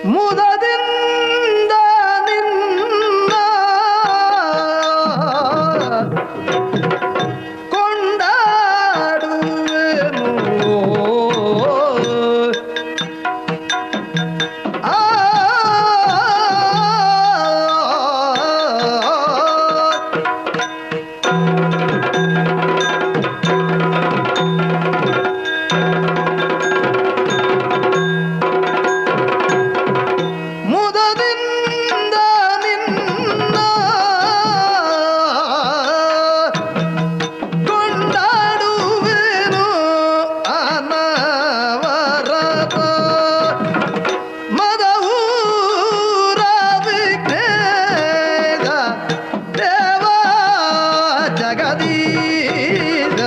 ಮುದದಿಂದ ನಿನ್ನ ಕೊಂಡಾಡುವೆನು. ಆ ಮುದದಿಂದ ನಿನ್ನ ಕೊಂಡಾಡುವೆನು ಅನವರತ. ಮದವೂರ ವಿಘ್ನೇಶ ದೇವ ಜಗದೀಶ,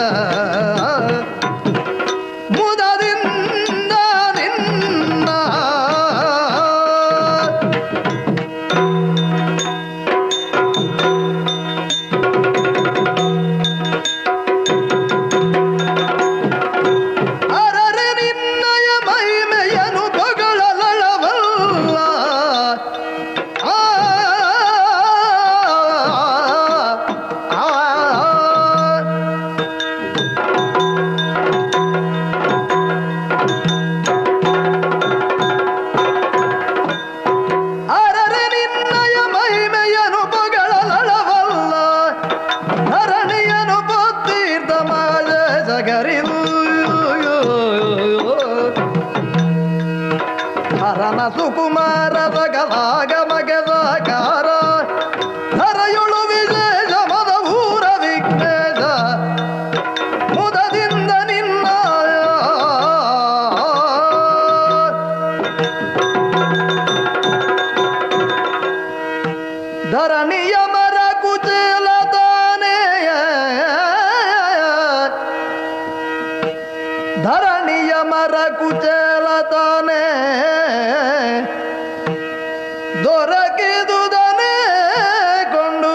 ಮುದದಿಂದ ನಿನ್ನ. ಅರರೆ ನಿನ್ನಯ ಮಹಿಮೆಯನು ಪೊಗಳಲಳವಲ್ಲ. ಆ, ಆ, ಅರರೆ ನಿನ್ನಯ ಮಹಿಮೆಯನು ಪೊಗಳಲಳವಲ್ಲ. ಧರಣಿಯನು ಪೊತ್ತೀರ್ಥ ಮಾಯ ಜಗರಿವು. ಹರನ ಸುಕುಮಾರ ಸಕಲಾಗ ಮಗದಾಕಾರ, ಧರೆಯುಳು ವಿಶೇಷ ಮದವೂರ ವಿಘ್ನೇಶ, ಮುದದಿಂದ ನಿನ್ನ. ಧರಣಿಯ ಮರ ಕುಚೇಲ ತಾನೇ, ಧರಣಿಯ ಮರ ಕುಚೇಲ ತಾನೇ ದೊರಕಿದುದನೇ ಕೊಂಡು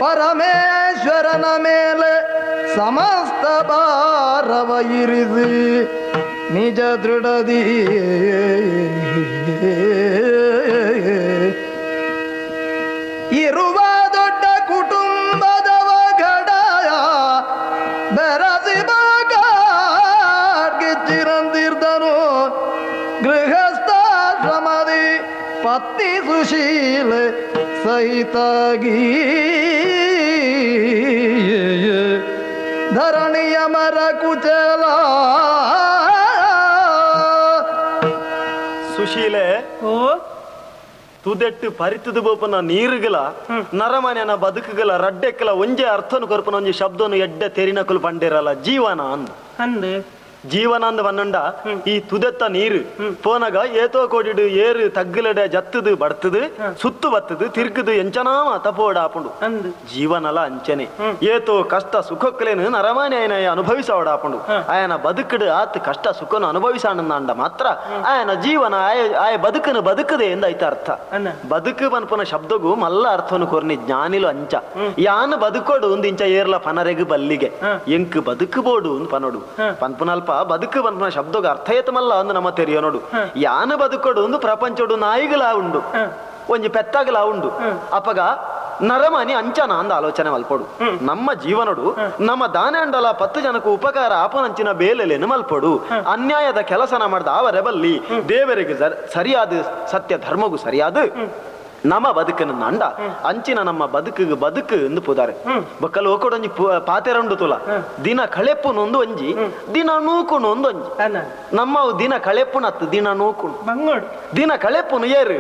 ಪರಮೇಶ್ವರನ ಮೇಲೆ ಸಮಸ್ತ ಭಾರವ ಇರಿಸಿ ನಿಜ ದೃಢದಿ ಇರುವ ದೊಡ್ಡ ಕುಟುಂಬದವ ಗಡಯ ಬೆರಸಿ ಚಿರಂದಿರ್ದನು. ಗೃಹಸ್ಥಾಶ್ರಮದಿ ಪತ್ನಿ ಸುಶೀಲ ಸಹಿತಾಗಿ ಧರಣಿಯ ಮರ ಕುಚಲ. ಸುಶೀಲೆ, ಓ. ತುದೆಟ್ಟು ಪರಿತದ ಬೋಪನ ನೀರುಗಲ ನರಮನೆನ ಬದುಕುಗಲ ರಡ್ಡೆಕ್ಕಲ ಒಂಜೆ ಅರ್ಥನು ಕೊರ್ಪನ ಒಂಜಿ ಶಬ್ದನು ಎಡ್ಡೆ ತೆರಿನಕುಲು ಪಂಡಿರಲ್ಲ, ಜೀವನ ಅಂದ್. ಅಂದ್. ಜೀವನ ಅಂದ್ ಬನ್ನಂಡ ಈ ತುದೆತ್ತ ನೀರು ಪೋನಗ ಏತೋ ಕೋಡಿಡು ಏರು ತಗ್ಗಲಡೆ ಜತ್ತದು ಬಡ್ತದು ಸುತ್ತು ಬತ್ತದು ತಿರ್ಗದು ಎಂಚನಾಮ ತಪೋಡ ಆಪುಂಡು. ಅಂದ್. ಜೀವನಲ ಅಂಚನೆ ಏತೋ ಕಷ್ಟ ಸುಖಕ್ಕಲೇನು ನರಮಾನೆ ಆಯನ ಅನುಭವಿಸವಡ ಆಪುಂಡು. ಆಯನ ಬದುಕಡು ಆತ್ ಕಷ್ಟ ಸುಖನು ಅನುಭವಿಸಾಣಂದ ಮಾತ್ರ ಆಯನ ಜೀವನ ಆಯ ಆಯ ಬದುಕನು ಬದುಕದೆ ಎಂದ ಐತ ಅರ್ಥ. ಅನ್ನ. ಬದುಕು ಪನ್ಪುನ ಶಬ್ದಗೂ ಮಲ್ಲ ಅರ್ಥನು ಕೊರ್ನಿ ಜ್ಞಾನಿಲು ಅಂಚ. ಯಾನ್ ಬದುಕೋಡು ಒಂದು ಇಂಚ ಏರ್ಲ ಪನರೆಗು ಬಲ್ಲಿಗೆ ಎಂಕ್ ಬದುಕು ಬೋಡು ಒಂದು ಪನೋಡು ಪನ್ಪುನಲ್ಪ. ಬದುಕು ಪನ್ಪುನ ಶಬ್ದಗ ಅರ್ಥ ಏತಮಲ್ಲ ಅಂದು ನಮ್ಮ ತೆರಿಯೋನೋಡು. ಯಾನ್ ಬದುಕೋಡು ಒಂದು ಪ್ರಪಂಚೋಡು ನಾಯಿಗಲ ಉಂಡು, ಒಂಜಿ ಪೆತ್ತಾಗಲ ಉಂಡು. ಅಪಗ ನರಮಾನಿ ಅಂಚನ ಅಂದ ಆಲೋಚನೆ ಮಲ್ಪೊಡು. ನಮ್ಮ ಜೀವನಡು ನಮ್ಮ ದಾನೆ ಅಂಡಲ 10 ಜನಕ್ಕೂ ಉಪಕಾರ ಆಪನಂಚಿನ ಬೇಲೆಲೇನು ಮಲ್ಪೊಡು. ಅನ್ಯಾಯದ ಕೆಲಸನ ಮಾಡ್ದ ಆವರೆ ಬಲ್ಲಿ. ದೇವರಿಗೆ ಸರಿಯಾದ, ಸತ್ಯ ಧರ್ಮಗೂ ಸರಿಯಾದ ನಮ್ಮ ಬದುಕನ್ನು ನಂಡ ಅಂಚಿನ ನಮ್ಮ ಬದುಕಿಗೆ ಬದುಕು ಎಂದು ಪುದಾರೆ. ಬೊಕ್ಕಲು ಒಕ್ಕಡೊಂಜಿ ಪಾತೆರಂಡು ತುಲ, ದಿನ ಕಳೆಪ್ಪುನೊಂದು ಒಂಜಿ, ದಿನ ನೂಕುನು ಒಂದು ಒಂಜಿ. ಅನ್ನ. ನಮ್ಮ ದಿನ ಕಳೆಪ್ಪುನತ್ತು ದಿನ ನೂಕುನು. ಬಂಗೋಡು. ದಿನ ಕಳೆಪ್ಪುನು ಏರು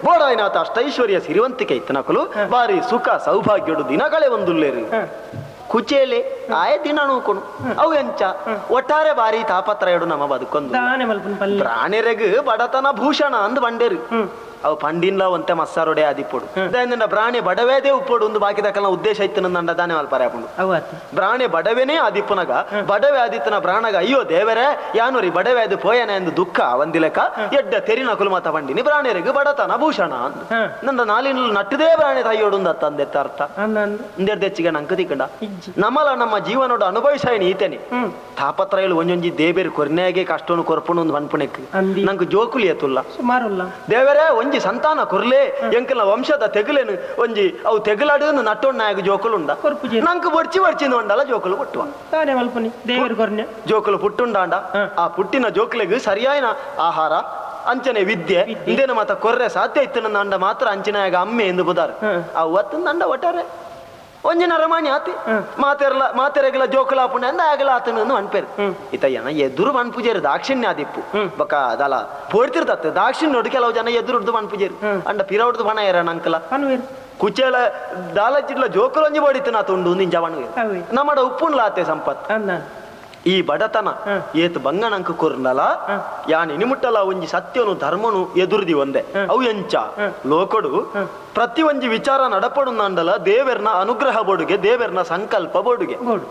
ಬೋಡಾಯಿನಾತ ಅಷ್ಟೈಶ್ವರ್ಯ ಸಿರಿವಂತಿಕೆ ಇತ್ತನಕಲು ಬಾರಿ ಸುಖ ಸೌಭಾಗ್ಯಡು ದಿನ ಕಳೆ ಒಂದುಲ್ಲೇರು. ಕುಚೇಲೆ ಆಯ ದಿನ ನೂಕುನು ಅವು ಎಂಚ ಒಟ್ಟಾರೆ ಬಾರಿ ತಾಪತ್ರಯಡು ನಮ್ಮ ಬದುಕೊಂದು. ದಾನೆ ಮಲ್ಪುನ ಪಲ್ಲೆ. ಪ್ರಾಣಿರೆಗ್ ಬಡತನ ಭೂಷಣ ಅಂದ್ ಬಂಡೇರು. ಅವು ಪಂಡಿನ್ಲ ಒಂತೆ ಮಸ್ಸಾರೊಡೆ ಆದಿಪ್ಪೊಡು. ದಾಯೆಂದಂಡ ಪ್ರಾಣಿ ಬಡವೇದೇ ಉಪ್ಪೊಡು ಒಂದು ಬಾಕಿ ದಕ್ಕಲ್ನ ಉದ್ದೇಶ ಇತ್ತು ನಂದ ದಾನೆ ಮಲ್ಪರೆ ಆಪುಂಡು. ಅವು ಆತು. ಪ್ರಾಣಿ ಬಡವೇನೇ ಆದಿಪ್ಪುನಗ ಬಡವೆ ಆದಿತ್ತನ ಪ್ರಾಣಗ ಅಯ್ಯೋ ದೇವರೇ ಯಾನೂರಿ ಬಡವೆ ಅದು ಪೋಯನೆ ಎಂದು ದುಃಖ ಒಂದಿಲೆಕ ಎಡ್ಡ ತೆರಿನ ಕುಲುಮತ ಬಂಡಿನಿ ಪ್ರಾಣಿಯರಿಗೆ ಬಡತನ ಭೂಷಣ ಅಂದ್. ನಂದ ನಾಲಿನ ನಟ್ಟದೇ ಪ್ರಾಣಿ ತಾಯಿಯೋಡು ಅಂದೆತ್ತ ಅರ್ಥ. ಅಂದ ಅಂದ. ಇಂದೆರ್ದೆಚ್ಚಿಗೆ ನಂಕ ತಿಕ್ಕಂಡ. ಇಜ್ಜಿ. ನಮ್ಮಲ ನಮ್ಮ ಜೀವನೋಡು ಅನುಭವಿಸಾಯನಿ ಈತನಿ. ತಾಪತ್ರಯಲು ಒಂಜೊಂಜಿ ದೇಬೇರು ಕೊರ್ನೆಗೆ ಕಷ್ಟನು ಕೊರ್ಪುನು ಒಂದು ಪನ್ಪುನೆಕ್ ಅಂದಿ. ನಂಗೆ ಜೋಕುಲಿ ಏತುಲ್ಲ ಸುಮಾರುಲ್ಲ. ದೇವರೇ ಒಂಜಿ ಸಂತಾನ ಕೊರ್ಲೆ, ಎಂಕಲ್ನ ವಂಶದ ತೆಗುಲೇನು ಒಂಜಿ ಅವು ತೆಗುಲಾಡು ನಟ್ಟೊಣ್ಣಾಗ ಜೋಕುಲುಂಡ ಕೊರ್ಪುಜೆರ್. ನಂಗೆ ಬೊಡ್ಚಿ ಬೊಡ್ಚಿಂದು ಉಂಡಲ್ಲ ಜೋಕುಲು ಪುಟ್ಟುವ. ತಾನೇ ಮಲ್ಪುನಿ ದೇವರು ಕೊರ್ನೆ ಜೋಕುಲು ಪುಟ್ಟುಂಡಾಂಡ ಆ ಪುಟ್ಟಿನ ಜೋಕುಲೆಗ್ ಸರಿಯಾಯಿನ ಆಹಾರ ಅಂಚನೆ ವಿದ್ಯೆ ಇಂದೇನು ಮಾತ ಕೊರ್ರೆ ಸಾಧ್ಯ ಇತ್ತು ಅಂಡ ಮಾತ್ರ ಅಂಚಿನಾಗ ಅಮ್ಮೆ ಎಂದು ಬುದಾರ್. ಅವು ಅಂಡ ಒಟ್ಟಾರೆ ಒಂಜಿ ನರಮಾಣಿ ಆತಿ ಮಾತೆರ್ಲ ಮಾತೆರೆಗ್ಲ ಜೋಕುಲ ಆಪುಂಡ ಅಂದ ಆಗಲ ಆತನ ಅನ್ಪೇರು. ಇತಯ್ಯನ ಎದುರು ಪನ್ಪುಜೇರು ದಾಕ್ಷಿಣ್ಯ ಆದಿಪ್ಪು ಬೊಕ ಅದಲ ಪೋಡ್ತಿರ್ತತ್ತೆ ದಾಕ್ಷಿಣ್ಯ. ಕೆಲವು ಜನ ಎದುರುಡ್ದು ಪನ್ಪುಜೇರು ಅಂಡ ಪಿರೌಡ್ದು ಪಣ ಏರ ನಂಕಲ ಪನ್ವೇರು. ಕುಚೇಲ ದಾಲಚಿಡ್ಲ ಜೋಕುಲೊಂಜಿ ಬೋಡಿತ್ತು ನಾ ತುಂಡು ನಿಂಜ ಪಣುವೇರು. ಅವೇ. ನಮ್ಮಡ ಉಪ್ಪುನ್ಲಾತೆ ಸಂಪತ್. ಅಂದ. ಈ ಬಡತನ ಏತ್ ಬಂಗಣಂಕ ಕೊರ್ನಲ ಯಾನ್ ಇನಿಮುಟ್ಟಲ ಒಂಜಿ ಸತ್ಯನು ಧರ್ಮನು ಎದುರುದಿ ಒಂದೆ. ಅವು ಎಂಚ ಲೋಕಡು ಪ್ರತಿ ಒಂಜಿ ವಿಚಾರ ನಡಪಡು ನಂಡಲ ದೇವೆರ್ನ ಅನುಗ್ರಹ ಬೋಡುಗೆ, ದೇವೆರ್ನ ಸಂಕಲ್ಪ ಬೋಡುಗೆ. ಬೋಡು.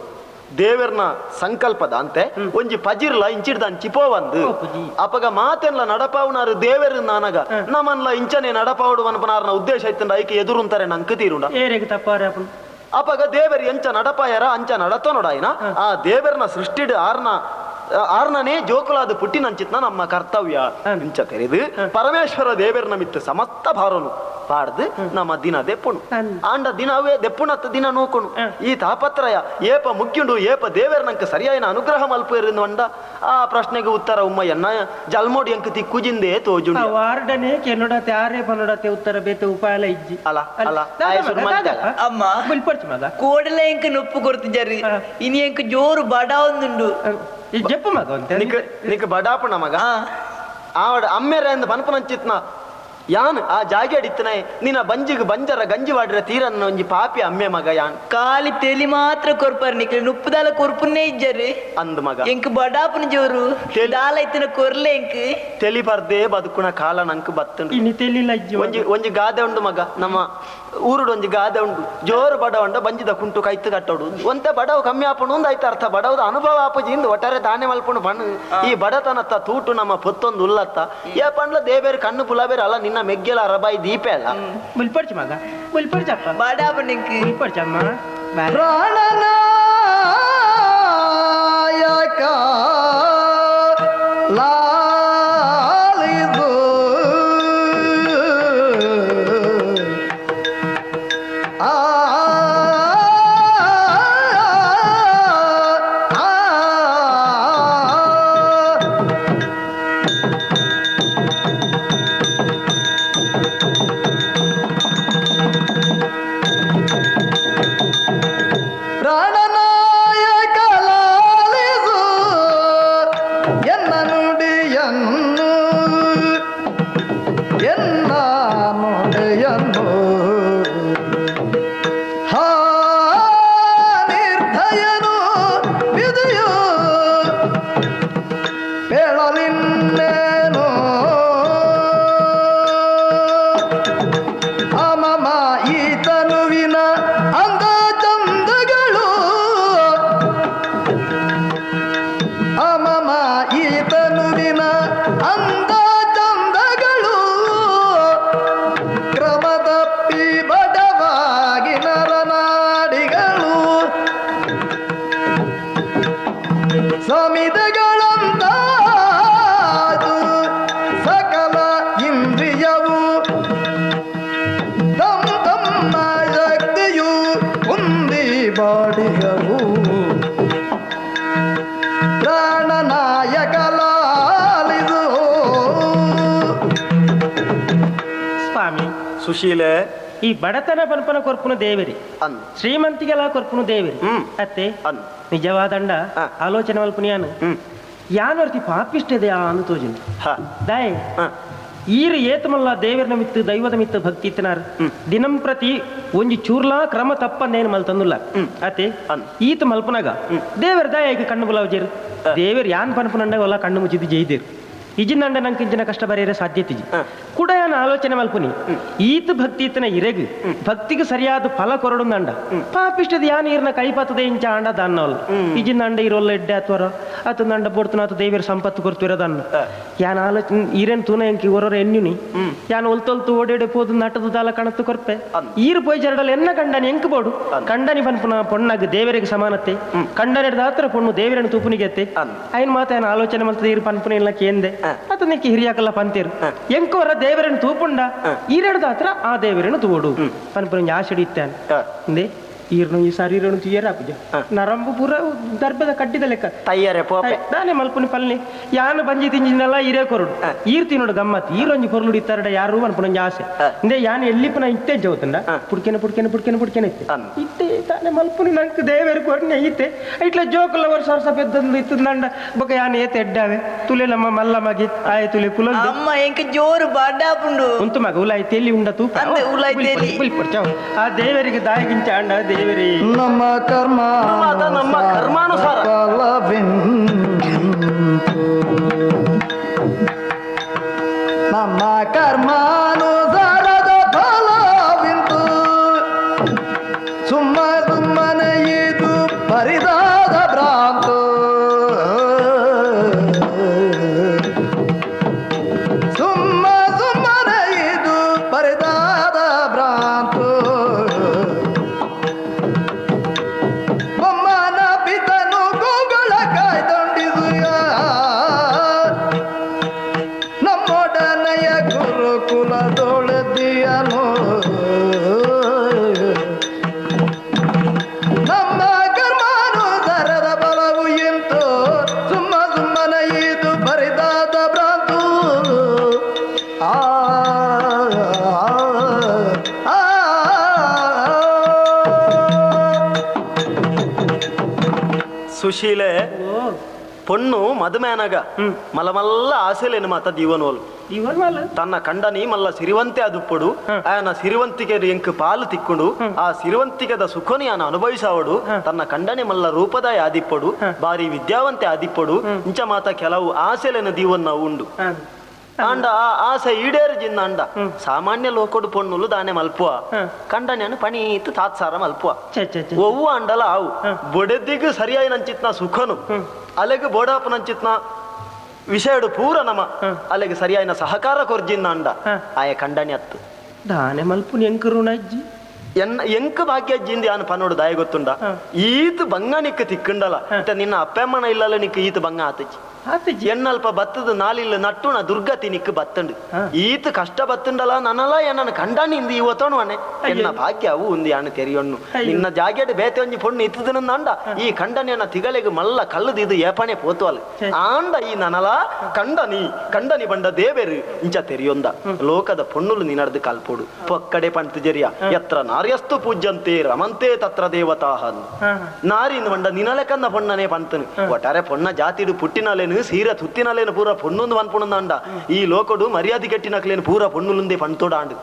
ದೇವೆರ್ನ ಸಂಕಲ್ಪದ ಅಂತೆ ಒಂಜಿ ಪಜಿರ್ಲ ಇಂಚಿಡ್ದ ಅಂಚಿ ಪೋವಂದು. ಪೋಪುಜಿ. ಅಪಗ ಮಾತೆನ್ಲ ನಡಪಾವುನಾರು ದೇವೆರ್ ನಾನಗ ನಮನ್ಲ ಇಂಚನೆ ನಡಪಾವುಡು ಅನ್ಪನಾರ್ನ ಉದ್ದೇಶ ಇತ್ತಂಡ ಐಕೆ ಎದುರುಂತಾರೆ ನಂಕ್ ತೀರುಂಡ. ಏರೆಗ್ ತಪ್ಪಾರೆ ಅಪುಂಡು. ಅಪಗ ದೇವೆರ್ ಎಂಚ ನಡಪಾಯರ ಅಂಚ ನಡತನೊಡಾಯ್ನ ಆ ದೇವೆರ್ನ ಸೃಷ್ಟಿಡ್ ಆರ್ನ ಆರ್ನನೇ ಜೋಕುಲಾದ ಪುಟ್ಟಿನಂಚಿತ್ನ ನಮ್ಮ ಕರ್ತವ್ಯ ಇಂಚ ತೆರೆದು ಪರಮೇಶ್ವರ ದೇವೆರ್ನ ಮಿತ್ತು ಸಮಸ್ತ ಭಾರನು ಪಾಡ್ದು ನಮ್ಮ ದಿನ ದೆಪ್ಪುಣು. ಆಂಡ ದಿನ ಅವೇ ದೆಪ್ಪುಣತ್ತ ದಿನ ನೂಕುಣು. ಈ ತಾಪತ್ರಯ ಏಪ ಮುಖ್ಯುಂಡು, ಏಪ ದೇವೆರ್ನಂಕ ಸರಿಯಾಯಿನ ಅನುಗ್ರಹ ಮಲ್ಪೇರಿಂದ ಅಂಡ ಆ ಪ್ರಶ್ನೆಗೆ ಉತ್ತರ ಉಮ್ಮ ಎನ್ನ ಜಲ್ಮೋಡಿ ಎಂಕ್ ತಿಕ್ಕುಜಿಂದೇ ತೋಜುಂಡು. ಆ ವಾರ್ಡನೆ ಕೆನ್ನೊಡತೆ ಆರೇ ಪನ್ನೊಡತೆ ಉತ್ತರ ಬೇತೆ ಉಪಾಯಲ ಇಜ್ಜಿ. ಅಲ, ಅಲ, ಆಯ್ ಶುರು ಮಲ್ತಲ್ಲ. ಅಮ್ಮ. ಬುಲ್ಪಡ್ಚಿ ಮಗ. ಕೋಡಲ ಎಂಕ್ ನೊಪ್ಪು ಕೊರ್ತಿಜಾರಿ. ಇನಿ ಎಂಕ್ ಜೋರು ಬಡ ಒಂದುಂಡು. ಈ ಜಪ್ಪು ಮಗ ಒಂತೆ. ನಿಕ್ ನಿಕ್ ಬಡಾಪಣ ಮಗ. ಆವಡ ಅಮ್ಮೆರೆ ಅಂದ್ ಪನ್ಪನಂಚಿತ್ನ ಯಾನ್ ಆ ಜಾಗೆ ಅಡಿತ್ತನೆ ನಿನ್ನ ಬಂಜಿಗ್ ಬಂಜರ ಗಂಜಿ ವಾಡ್ರ ತೀರನ್ನ ಒಂಜಿ ಪಾಪಿ ಅಮ್ಮೆ ಮಗ ಯಾನ್. ಕಾಲಿ ತೆಲಿ ಮಾತ್ರ ಕೊರ್ಪಾರ್ ನಿಕ್ಲೆ, ನುಪ್ಪುದಾಲ ಕೊರ್ಪುನ್ನೇ ಇಜ್ಜಾರಿ. ಅಂದ್ ಮಗ. ಎಂಕ್ ಬಡಾಪುನ ಜೋರು. ದಾಲ ಇತ್ತಿನ ಕೊರ್ಲೆ ಎಂಕ್. ತೆಲಿ ಪರ್ದೇ ಬದುಕುನ ಕಾಲ ನಂಕ್ ಬತ್ತುಂಡು. ಇನಿ ತೆಲಿಲ ಇಜ್ಜಿ ಮಗ. ಒಂಜಿ ಒಂಜಿ ಗಾದೆ ಉಂಡು ಮಗ, ನಮ್ಮ ಊರುಡು ಒಂಜಿ ಗಾದೆ ಉಂಡು, ಜೋರು ಬಡ ಉಂಡ ಬಂಜಿದ ಕುಂಟು ಕೈತು ಕಟ್ಟೋಡು ಒಂತೆ ಬಡವು ಕಮ್ಮಿ ಆಪುಂಡು ಒಂದು ಐತ ಅರ್ಥ ಬಡವದ ಅನುಭವ ಆಪುಜಿ ಇಂದು ಒಟ್ಟಾರೆ ದಾನೆ ಮಲ್ಪುಂಡು ಪಣ್ಣು. ಈ ಬಡತನತ್ತ ತೂಟು ನಮ್ಮ ಪೊತ್ತೊಂದು ಉಲ್ಲತ್ತ ಏ ಪಂಡ್ಲ ದೇಬೇರು ಕಣ್ಣು ಪುಲಬೇರು ಅಲ್ಲ ನಿನ್ನ ಮೆಗ್ಗೆಲ ಅರಬಾಯಿ ದೀಪ ಅಲ್ಲ. ಬುಲ್ಪಡ್ಚಿ ಮಗ, ಬುಲ್ಪಡ್ಚಪ್ಪ. ಬಡಾಪುನ ಎಂಕ್. ಬುಲ್ಪಡ್ಚಮ್ಮ. ಪ್ರಾಣನಾಯಕ ಲಾಲಿದು ಆ ಆ, ಆ. ಪ್ರಾಣನಾಯಕ ಲಾಲಿಸು ಎನ್ನ ನುಡಿಯನ್ನು, ಎನ್ನ ನುಡಿಯನ್ನು. ಹಾ ನಿರ್ದಯನು ವಿಧಿಯು ಪೇಳಲಿನ್ನೇನು ಅಮಮ ಈ ತನುವಿನ ಅಂದ ಚಂದಗಳು, ಅಮಮ ಈ ತನುವಿನ ಅಂದ ಚಂದಗಳು ಕ್ರಮ ತಪ್ಪಿ ಬಡವಾಗಿ ನರನಾಡಿಗಳು ಸಮಿತಿಗಳಂತಾದು ಸಕಲ ಇಂದ್ರಿಯವು ತಮ್ಮ ತಮ್ಮ ಶಕ್ತಿಯು ಉಂದಿ ಬಾಡಿಗವು ಪ್ರಾಣನಾಯಕ ಲಾಲಿದು. ಸ್ವಾಮಿ. ಸುಶೀಲೆ. ಈ ಬಡತನ ಪನ್ಪನ ಕೊರ್ಪುನ ದೇವರಿ. ಅಂದ್. ಶ್ರೀಮಂತಿಗೆಲ್ಲ ಕೊರ್ಪುನ ದೇವರಿ. ಅತ್ತೆ. ಅಂದ್. ನಿಜವಾದಂಡ ಆಲೋಚನೆ ಮಲ್ಪುನ ಯಾನು ಯಾನೊರ್ತಿ ಪಾಪಿಷ್ಟದೆ ಅಂದು ತೋಜುಂಡು. ದಾಯೆ ಈರು ಏತಮಲ್ಲ ದೇವರನ ಮಿತ್ತು ದೈವದ ಮಿತ್ತು ಭಕ್ತಿ ಇತ್ತನಾರ್ ದಿನಂ ಪ್ರತಿ ಒಂಜಿ ಚೂರ್ಲಾ ಕ್ರಮ ತಪ್ಪಂದೇನು ಮಲ್ತಂದುಲ್ಲ ಅತೆ. ಅಂದ್. ಈತ ಮಲ್ಪನಾಗ ದೇವರ ದಾಯ ಕಣ್ಣು ಬುಲಾವಜೇರು ದೇವರು ಯಾನ್ ಪನ್ಪುನಂಡ ಒಲ್ಲ ಕಣ್ಣು ಮುಚ್ಚಿದ್ದು ಜೈದೇರು. ಇಜಿನಂಡ ನಂಗೆ ಇಂಚಿನ ಕಷ್ಟ ಬರೆಯರೆ ಸಾಧ್ಯತೆ ಕೂಡ ಯಾನ್ ಆಲೋಚನೆ ಮಲ್ಪುನಿ ಈತ ಭಕ್ತಿ ಇತ್ತನ ಇರೆಗ್ ಭಕ್ತಿಗೆ ಸರಿಯಾದ ಫಲ ಕೊರಡುಂದಂಡ ಪಾಪಿಷ್ಟದ ಯಾನ್ ಈರ್ನ ಕೈಪಾತದ ಇಂಚ ಆಂಡ ದಾನ್ನವಲ್ಲ ಇಜಿನಂಡ ಇರೋಲ್ಲ ಎಡ್ಡೆ ಅಥ್ವರ ಆತ ನಂಡ ಬೋಡ್ತನ ಆತ ದೇವಿಯರ ಸಂಪತ್ತು ಕೊರ್ತಿರೋದನ್ನ ಯಾನ್ ಆಲೋಚನೆ ಈರೇನ್ ತೂನ ಎಂಕಿ ಹೊರರ ಎನ್ಯುನಿ ಯಾನ್ ಒಲ್ತೊಲ್ತು ಓಡೇಡೆ ಪೋದು ನಟದು ದಾಲ ಕಣತ್ತು ಕೊರ್ಪೆ ಈರು ಪೋಯ್ ಜರಡಲ್ ಎನ್ನ ಕಂಡನಿ ಎಂಕ್ ಬೋಡು ಕಂಡನಿ ಪನ್ಪುನ ಪೊಣ್ಣಗ್ ದೇವರಿಗೆ ಸಮಾನತೆ ಕಂಡನಿಡ್ದ ಆತರ ಪೊಣ್ಣು ದೇವರನ್ನು ತೂಪುನಿಗೆತ್ತೆ ಅಯ್ಯನ್ ಮಾತ ಏನ್ ಆಲೋಚನೆ ಮಲ್ತದ ಈರು ಪನ್ಪುನ ಇಲ್ಲ ಕೇಂದೆ ಆತ ನಿಕ್ಕೆ ಹಿರಿಯಾಕಲ್ಲ ಪಂತೇರು ಎಂಕೋರ ದೇವರನ್ನು ತೂಪುಂಡ ಈರೆಡ್ದ ಆತರ ಆ ದೇವರನ್ನು ತೂಡು ಪನ್ಪುನ ಆಶೆಡಿ ಇತ್ತಾನೆ ಇಂದೆ ಈರ್ನು ಈ ಶರೀರನು ತುಯ್ಯರ ಪೂಜೆ ನರಂಬು ಪೂರ ದರ್ಬದ ಕಡ್ಡಿದ ಲೆಕ್ಕ ತಯ್ಯಾರೆ ಪೋಪೆ ದಾನೆ ಮಲ್ಪುನಿ ಪಲ್ನಿ ಯಾನು ಬಂಜಿ ತಿಂಜಿನಲ್ಲ ಈರೇ ಕೊರಡು ಈರ್ ತಿನ್ನೋಡು ಗಮ್ಮತ್ ಈರೊಂಜಿ ಕೊರಲು ಇತ್ತಾರಡ ಯಾರು ಅನ್ಪುನೊಂಜಿ ಆಸೆ ಇಂದೆ ಯಾನು ಎಲ್ಲಿಪುನ ಇತ್ತೆ ಜೋತುಂಡ ಪುಡ್ಕೆನೆ ಪುಡ್ಕೆನೆ ಪುಡ್ಕೆನೆ ಪುಡ್ಕೆನೆ ಇತ್ತೆ ಇತ್ತೆ ತಾನೆ ಮಲ್ಪುನಿ ನಂಕ್ ದೇವೇರು ಕೊರ್ನೆ ಇತ್ತೆ ಇಟ್ಲ ಜೋಕುಲ ವರ್ಷ ವರ್ಷ ಪೆದ್ದಂದು ಇತ್ತಂಡ ಬೊಕ ಯಾನು ಏತೆ ಎಡ್ಡಾವೆ ತುಲೆ ನಮ್ಮ ಮಲ್ಲ ಮಗಿ ಆಯ್ ತುಲೆ ಕುಲ ಅಮ್ಮ ಎಂಕ್ ಜೋರು ಬಾಡಾಪುಂಡು ಉಂತು ಮಗ ಉಲಾಯ್ ತೇಲಿ ಉಂಡ ತೂಪ ಅಂದೆ ಉಲಾಯ್ ತೇಲಿ. ಆ ದೇವರಿಗೆ ದಾಯಿಗಿಂಚ ಅಂಡ ದೇವರಿ ನಮ್ಮ ಕರ್ಮ ನಮ್ಮ ಕರ್ಮಾನುಸಾರ. ಫಲವಿಂತು ನಮ್ಮ ಕರ್ಮಾನುಸಾರದ ಫಲವಿಂತು ಸುಮ್ಮ ಸುಮ್ಮನೆ ಇದು ಪರಿದಾದ ಭ್ರಾಂತು ಸುಮ್ಮ ಸುಮ್ಮನೆ ಇದು ಪರಿದಾದ ಭ್ರಾಂತು ಬೊಮ್ಮನ ಪಿತನು ಗೋಗಳ ಕಾಯ್ದಂಡಿಸುಯ ನಮ್ಮೊಡನೆಯ ಗುರುಕುಲದೊಳದಿಯನು ನಮ್ಮ ಕರ್ಮಾನುಸಾರದ ಬಲವು ಇಂತು ಸುಮ್ಮ ಸುಮ್ಮನೆ ಇದು ಬರಿದಾದ ಭ್ರಾಂತು ಆ ಆ, ಆ, ಆ. ಸುಶೀಲೆ ಪೊಣ್ಣು ಮದುಮೇನಾಗ ಮಲಮಲ್ಲ ಆಸೆಲೇನು ಮಾತ ದೀವನೋಲು ಇವನ್ ತನ್ನ ಕಂಡನಿ ಮಲ್ಲ ಸಿರಿವಂತೆ ಅದುಪ್ಪಡು ಆಯನ ಸಿರಿವಂತಿಕೆ ಎಂಕ್ ಪಾಲು ತಿಕ್ಕೊಂಡು ಆ ಸಿರಿವಂತಿಕೆದ ಸುಖನಿ ಆನ ಅನುಭವಿಸಾವಡು ತನ್ನ ಕಂಡನಿ ಮಲ್ಲ ರೂಪದ ಆದಿಪ್ಪಡು ಬಾರಿ ವಿದ್ಯಾವಂತೆ ಆದಿಪ್ಪಡು ಇಂಚ ಮಾತ ಕೆಲವು ಆಸೆಲೆನ ದೀವನ್ನ ಉಂಡು ಆಂಡ ಆ ಆಸೆ ಈಡೇರು ಜಿನ್ನ ಅಂಡ ಸಾಮಾನ್ಯ ಲೋಕಡು ಪೊಣ್ಣುಲು ದಾನೆ ಮಲ್ಪುವ ಕಂಡನಿಯನ್ನು ಪಣೀತು ತಾತ್ಸಾರ ಮಲ್ಪುವ ಛೆ ಛೆ ಛೆ ಒವ್ವು ಅಂಡಲ ಆವು ಬೊಡೆದಿಗ್ ಸರಿಯಾಯಿ ನಂಚಿತ್ನ ಸುಖನು ಅಲೆಗ್ ಬೋಡಾಪು ನಂಚಿತ್ನ ವಿಷಯಡು ಪೂರ ನಮ ಅಲೆಗ್ ಸರಿಯಾಯಿನ ಸಹಕಾರ ಕೊರ್ಜಿನ್ನ ಅಂಡ ಆಯ ಕಂಡನಿ ಅತ್ತು ದಾನೆ ಮಲ್ಪುನಿ ಎಂಕ್ ಋಣಜ್ಜಿ ಎನ್ನ ಎಂಕ್ ಭಾಗ್ಯಜ್ಜಿಂದ ಯಾನು ಪನ್ನೋಡು ದಾಯ ಗೊತ್ತುಂಡ ಈತ್ ಬಂಗ ನಿಕ್ಕ ತಿಕ್ಕುಂಡಲ ಇತ್ತ ನಿನ್ನ ಅಪ್ಪಮ್ಮನ ಇಲ್ಲಲ್ಲ ನಿಕ್ಕ ಈತ್ ಬಂಗ ಆತಜ್ಜಿ ಆತಜ್ಜಿ ಎನ್ನಲ್ಪ ಬತ್ತದ ನಾಲಿಲ್ಲ ನಟ್ಟುಣ ದುರ್ಗತಿ ನಿಕ್ಕು ಬತ್ತಂಡು ಈತ ಕಷ್ಟ ಬತ್ತಂಡಲ ನನಲ ಎನ್ನನ ಕಂಡಾನಿ ಇಂದು ಇವತ್ತೋಣು ಅನೆ ಎನ್ನ ಭಾಗ್ಯ ಅವು ಒಂದು ಯಾನು ತೆರಿಯೊಣ್ಣು ನಿನ್ನ ಜಾಗೆಡ್ ಬೇತೆ ಒಂಜಿ ಪೊಣ್ಣು ಇತ್ತದನಂದ ಈ ಕಂಡನಿಯನ್ನ ತಿಗಲೆಗ್ ಮಲ್ಲ ಕಲ್ಲದ ಇದು ಏಪಣೆ ಪೋತುವಲ್ ಆಂಡ ಈ ನನಲ ಕಂಡನಿ ಕಂಡನಿ ಬಂಡ ದೇವೆರು ಇಂಚ ತೆರಿಯೊಂದ ಲೋಕದ ಪೊಣ್ಣುಲು ನಿನಡ್ದು ಕಲ್ಪೋಡು ಪೊಕ್ಕಡೆ ಪಂತು ಜರಿಯ ಎತ್ರ ನಾರ್ಯಸ್ತು ಪೂಜ್ಯಂತೆ ರಮಂತೆ ತತ್ರ ದೇವತಾಹ ನಾರಿನ ಬಂಡ ನಿನಲೆಕನ್ನ ಪೊಣ್ಣನೆ ಪಂತನು ಒಟ್ಟಾರೆ ಪೊಣ್ಣ ಜಾತಿಡು ಪುಟ್ಟಿನಲೇನು ಸೀರೆ ತುತ್ತಿನಲೇನು ಪೂರ ಪೊಣ್ಣೊಂದು ಪನ್ಪುಣಂದಾಂಡ ಈ ಲೋಕಡು ಮರ್ಯಾದೆ ಕೆಟ್ಟಿನಕ್ಲೇನು ಪೂರ ಪೊಣ್ಣುಲುಂದೆ ಪಂತೋಡ ಆಂಡು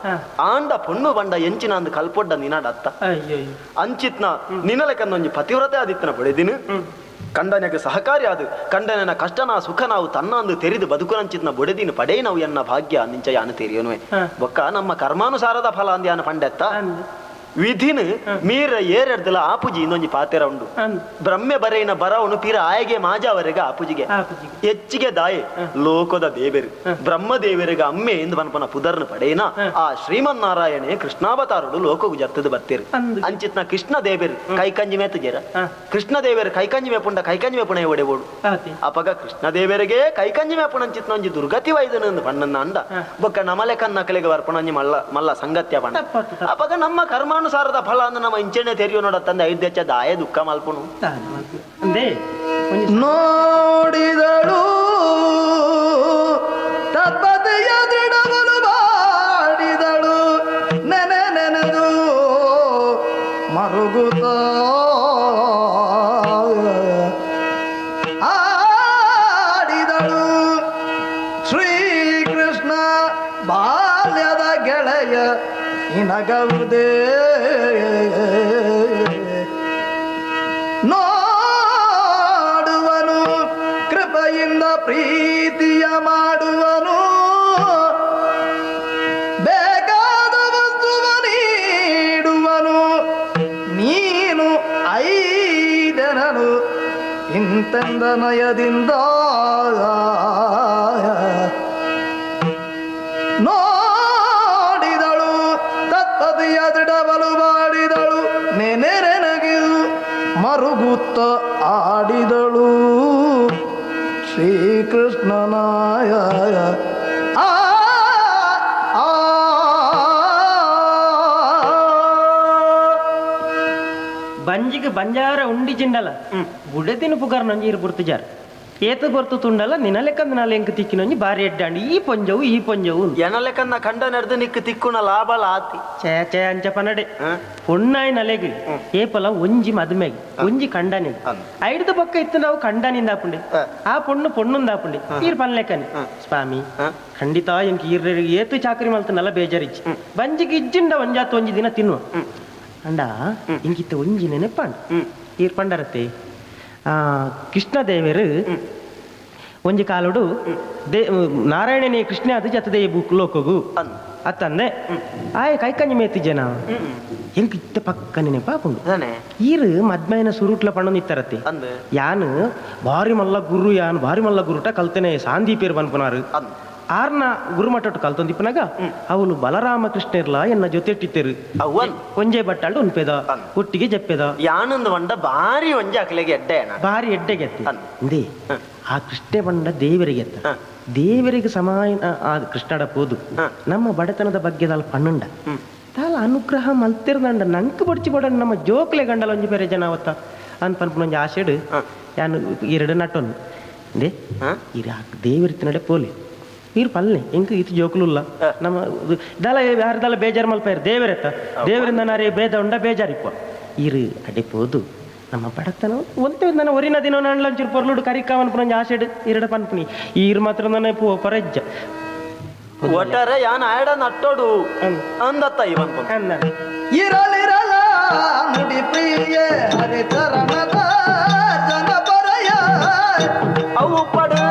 ಆಂಡ ಪೊಣ್ಣು ಬಂಡ ಎಂಚಿನ ಅಂದ್ ಕಲ್ಪೊಡ್ಡ ನಿನಾಡ ಅತ್ತ ಅಯ್ಯೋ ಅಂಚಿತ್ನ ನಿನಲೆಕನ್ನೊಂಜಿ ಪತಿವ್ರತೆ ಆದಿತ್ತನ ಬಡೆದಿನ ಕಂಡನೆಗೆ ಸಹಕಾರಿ ಅದು ಕಂಡನನ ಕಷ್ಟ ನಾ ಸುಖ ನಾವು ತನ್ನ ಅಂದು ತೆರಿದು ಬದುಕುನಂಚಿತ್ನ ಬೊಡೆದಿನ ಪಡೇ ನಾವು ಎನ್ನ ಭಾಗ್ಯ ನಿಂಚ ಯಾನು ತೆರಿಯನುವೆ ಬೊಕ್ಕ ನಮ್ಮ ಕರ್ಮಾನುಸಾರದ ಫಲ ಅಂದ್ ಯಾನು ಪಂಡೆತ್ತ ವಿಧಿನ ಮೀರ ಏರೆಡ್ದಲ ಆಪುಜಿ ಇನ್ನೊಂಜಿ ಪಾತೆರ ಉಂಡು ಬ್ರಹ್ಮೆ ಬರೆಯಿನ ಬರವನು ಪಿರ ಆಯಗೆ ಮಾಜಾವರೆಗ ಆಪುಜಿಗೆ ಹೆಚ್ಚಿಗೆ ದಾಯೆ ಲೋಕದ ದೇವೆರು ಬ್ರಹ್ಮ ದೇವರಿಗೆ ಅಮ್ಮೆ ಎಂದು ಪನ್ಪನ ಪುದರ್ನ ಪಡೇನ ಆ ಶ್ರೀಮನ್ನಾರಾಯಣೆ ಕೃಷ್ಣಾವತಾರುಡು ಲೋಕಗು ಜತ್ತದ ಬತ್ತೀರು ಅಂಚಿತ್ನ ಕೃಷ್ಣ ದೇವೆರು ಕೈಕಂಜಿ ಮೇತ ಜೇರ ಕೃಷ್ಣ ದೇವೆರು ಕೈಕಂಜಿ ಮೇಪುಂಡ ಕೈಕಂಜಿ ಮೇಪುಣ ಒಡೆಬೋಡು ಅಪಗ ಕೃಷ್ಣ ದೇವರಿಗೆ ಕೈಕಂಜಿ ಮೇಪುಣಂಚಿತ್ನ ಒಂಜಿ ದುರ್ಗತಿ ವೈದನ ಪಣ್ಣನ್ನ ಅಂಡ ಬೊಕ್ಕ ನಮಲೆ ಕನ್ನಕಲೆಗೆ ವರ್ಪಣಂಜಿ ಮಲ್ಲ ಮಲ್ಲ ಸಂಗತ್ಯ ಪಣ್ಣ ಅಪಗ ನಮ್ಮ ಕರ್ಮಾನುಸಾರದ ಫಲ ಅಂದ ನಮ್ಮ ಇಂಚೆನೆ ತೆರಿಯೋ ನೋಡ ತಂದೆ ಐದು ಹೆಚ್ಚ ದಾಯ ದುಃಖ ಮಲ್ಪುನು ಅಂದೇ ನೋಡಿದಳು ತತ್ಪತಿಯ ದೃಢವನು ಮಾಡಿದಳು ನೆನೆ ನೆನೆದು ಮರುಗುತ್ತ ಆಡಿದಳು ಶ್ರೀಕೃಷ್ಣ ಬಾಲ್ಯದ ಗೆಳೆಯ ನಿನಗವುದೇ ನೋಡುವನು ಕೃಪೆಯಿಂದ ಪ್ರೀತಿಯ ಮಾಡುವನು ಇಂತೆಂದ ನಯದಿಂದ ನೋಡಿದಳು, ತತ್ಪದಿಯ ದೃಢಬಲು ಮಾಡಿದಳು, ನೆನೆರೆನಗಿದು ಮರುಗುತ್ತ ಆಡಿದಳು ಶ್ರೀಕೃಷ್ಣನಾಯ. ಆ ಬಂಜಿಗೆ ಬಂಜಾರ ಉಂಡಿ ಜಿಂಡಲ ಬುಡದಿನ ಪುಗಾರ್ ನಂಜಿ ಇರು ಬುರ್ತಿಜಾರ್ ಏತ ಬರ್ತು ತುಂಡಲ ನಿನಲೆಕ್ಕಂದ ನಾಳೆ ಎಂಕ್ ತಿಕ್ಕಿನೊಂಜಿ ಬಾರಿ ಎಡ್ಡಾಂಡು ಈ ಪೊಂಜವು ಈ ಪೊಂಜವು ಎನಲೆಕ್ಕಂದ ಕಂಡ ನಡೆದು ನಿಕ್ಕು ತಿಕ್ಕುನ ಲಾಭಲ ಆತಿ. ಚೇ ಚೇ ಅಂಚ ಪನಡೆ ಪೊಣ್ಣಾಯಿ ನಲೆಗ್ ಏಪಲ ಒಂಜಿ ಮದುಮೆಗೆ ಒಂಜಿ ಕಂಡನಿಗೆ ಐಡ್ದ ಪಕ್ಕ ಇತ್ತು ನಾವು ಕಂಡನಿಂದ ಆಪುಂಡೆ, ಆ ಪೊಣ್ಣು ಪೊಣ್ಣುಂದ ಆಪುಂಡೆ ಈರ್ ಪನ್ಲೆಕ್ಕನಿ ಸ್ವಾಮಿ ಖಂಡಿತ ಎಂಕ್ ಈರ್ ಏತು ಚಾಕರಿ ಮಲ್ತನಲ್ಲ ಬೇಜಾರಿಜ್ಜಿ ಬಂಜಿಗೆ ಇಜ್ಜಿಂಡ ಒಂಜಾತ್ ಒಂಜಿ ದಿನ ತಿನ್ನುವ ಅಂಡ ಇಂಕಿತ್ತ ಒಂಜಿ ನೆನಪಾಂಡ್ ಈರ್ ಪಂಡರತ್ತೆ. ಕೃಷ್ಣದೇವರು ಒಂಜಿ ಕಾಲುಡು they ನಾರಾಯಣನೇ ಕೃಷ್ಣ ಅದು ಜತದೇ ಬುಕ್ ಲೋಕಗು ಅತ್ತಂದೆ ಆಯ್ ಕೈಕಂಜಿ ಮೇತಿ ಜನ ಎಂಕ್ ಇತ್ತ ಪಕ್ಕ ನೆನಪಾಪುಂಡು. ಈರು ಮದ್ಮೈನ ಸುರುಟ್ಲ ಪಣ್ಣೊಂದು ಇತ್ತರತ್ತೆ ಯಾನು ಬಾರಿ ಮಲ್ಲ ಗುರು, ಯಾನು ಬಾರಿ ಮಲ್ಲ ಗುರುಟ ಕಲ್ತನೆ ಸಾಂದೀಪೇರು ಪನ್ಪುನಾರು ಆರ್ನ ಗುರುಮಠಟ್ಟು ಕಲ್ತೊಂದಿಪ್ಪನಾಗ ಅವಳು ಬಲರಾಮಕೃಷ್ಣರ್ಲ ಎನ್ನ ಜೊತೆ ಇಟ್ಟಿತ್ತೇರು ಒಂಜೆ ಬಟ್ಟಾಳು ಉನ್ಪೆದ ಒಟ್ಟಿಗೆ ಜಪ್ಪೆದ ಯಾನೊಂದು ಬಂಡ ಬಾರಿ ಒಂಜೆ ಅಕ್ಲೆಗೆ ಎಡ್ಡೆ ಬಾರಿ ಎಡ್ಡೆಗೆ ಅಂದೇ ಆ ಕೃಷ್ಣ ಬಂಡ ದೇವರಿಗೆ ಎತ್ತ ದೇವರಿಗೆ ಸಮಾಯ ಆ ಕೃಷ್ಣಡ ಪೋದು ನಮ್ಮ ಬಡತನದ ಬಗ್ಗೆ ದಾಲ್ ಪಣ್ಣುಂಡ ತಾಲ ಅನುಗ್ರಹ ಮಲ್ತಿರ್ದಂಡ ನಂಕ್ ಬಡ್ಚಿ ಬಡ ನಮ್ಮ ಜೋಕ್ಲೆ ಗಂಡಲ ಒಂಜಿ ಬೇರೆ ಜನ ಅವತ್ತ ಅನ್ ಪನ್ಪುನೊಂಜಿ ಆಸೆಡು ಯಾನು ಎರಡು ನಟೊಂದು ಅಂದೇ ಇರ ದೇವರಿತ್ತಿನಡೆ ಪೋಲಿ ನೀರು ಪಲ್ಲೆ ಎಂಕ್ ಇತ್ತು ಜೋಕುಲುಲ್ಲ ನಮ್ಮ ದಲ ಯಾರದಲ್ಲ ಬೇಜಾರು ಮಲ್ಪಾರು ದೇವರೆತ್ತ ದೇವರಿಂದ ನಾರೇ ಭೇದ ಉಂಡ ಬೇಜಾರಿಪ್ಪ ಇರು ಅಡೆ ಪೋದು ನಮ್ಮ ಬಡತನ ಒಂತೆ ನನ್ನ ಒರಿನ ದಿನ ಒಂಚೂರು ಪೊರ್ಲುಡು ಕರಿಕಾವನ್ ಪುನಂಜ ಆಸೆಡ್ ಇರಡ ಪನ್ಪುನಿ ಈರು ಮಾತ್ರ ನನ್ನ ಪೋ ಪರಜ್ಜ ಒಟ್ಟಾರೆ ಯಾನ್ ಆಯಡ ನಟ್ಟೋಡು ಅಂದತ್ತ ಇವನ್ ಅಂದ ಇರಲಿರಲ ನುಡಿ ಪ್ರಿಯೆ ಹರಿಚರಣದ ಜನಪರಯ ಅವು ಪಡು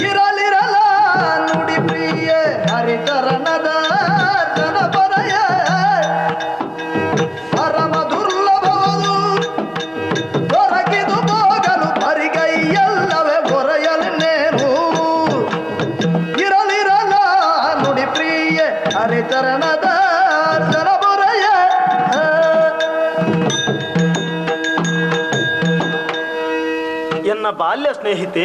ಇರಲಿರಲ ನುಡಿ ಪ್ರಿಯೆ ಹರಿಚರಣದ ಜನಪರಯ ಪರಮ ದುರ್ಲಭವದು ದೊರಕಿದು ಹೋಗಲು ಪರಿಗೈಯಲ್ಲವೇ ಹೊರೆಯಲನ್ನೇನು. ಇರಲಿರಲ ನುಡಿ ಪ್ರಿಯೆ ಹರಿಚರಣದ ಜನಪರಯ. ಎನ್ನ ಬಾಲ್ಯ ಸ್ನೇಹಿತೆ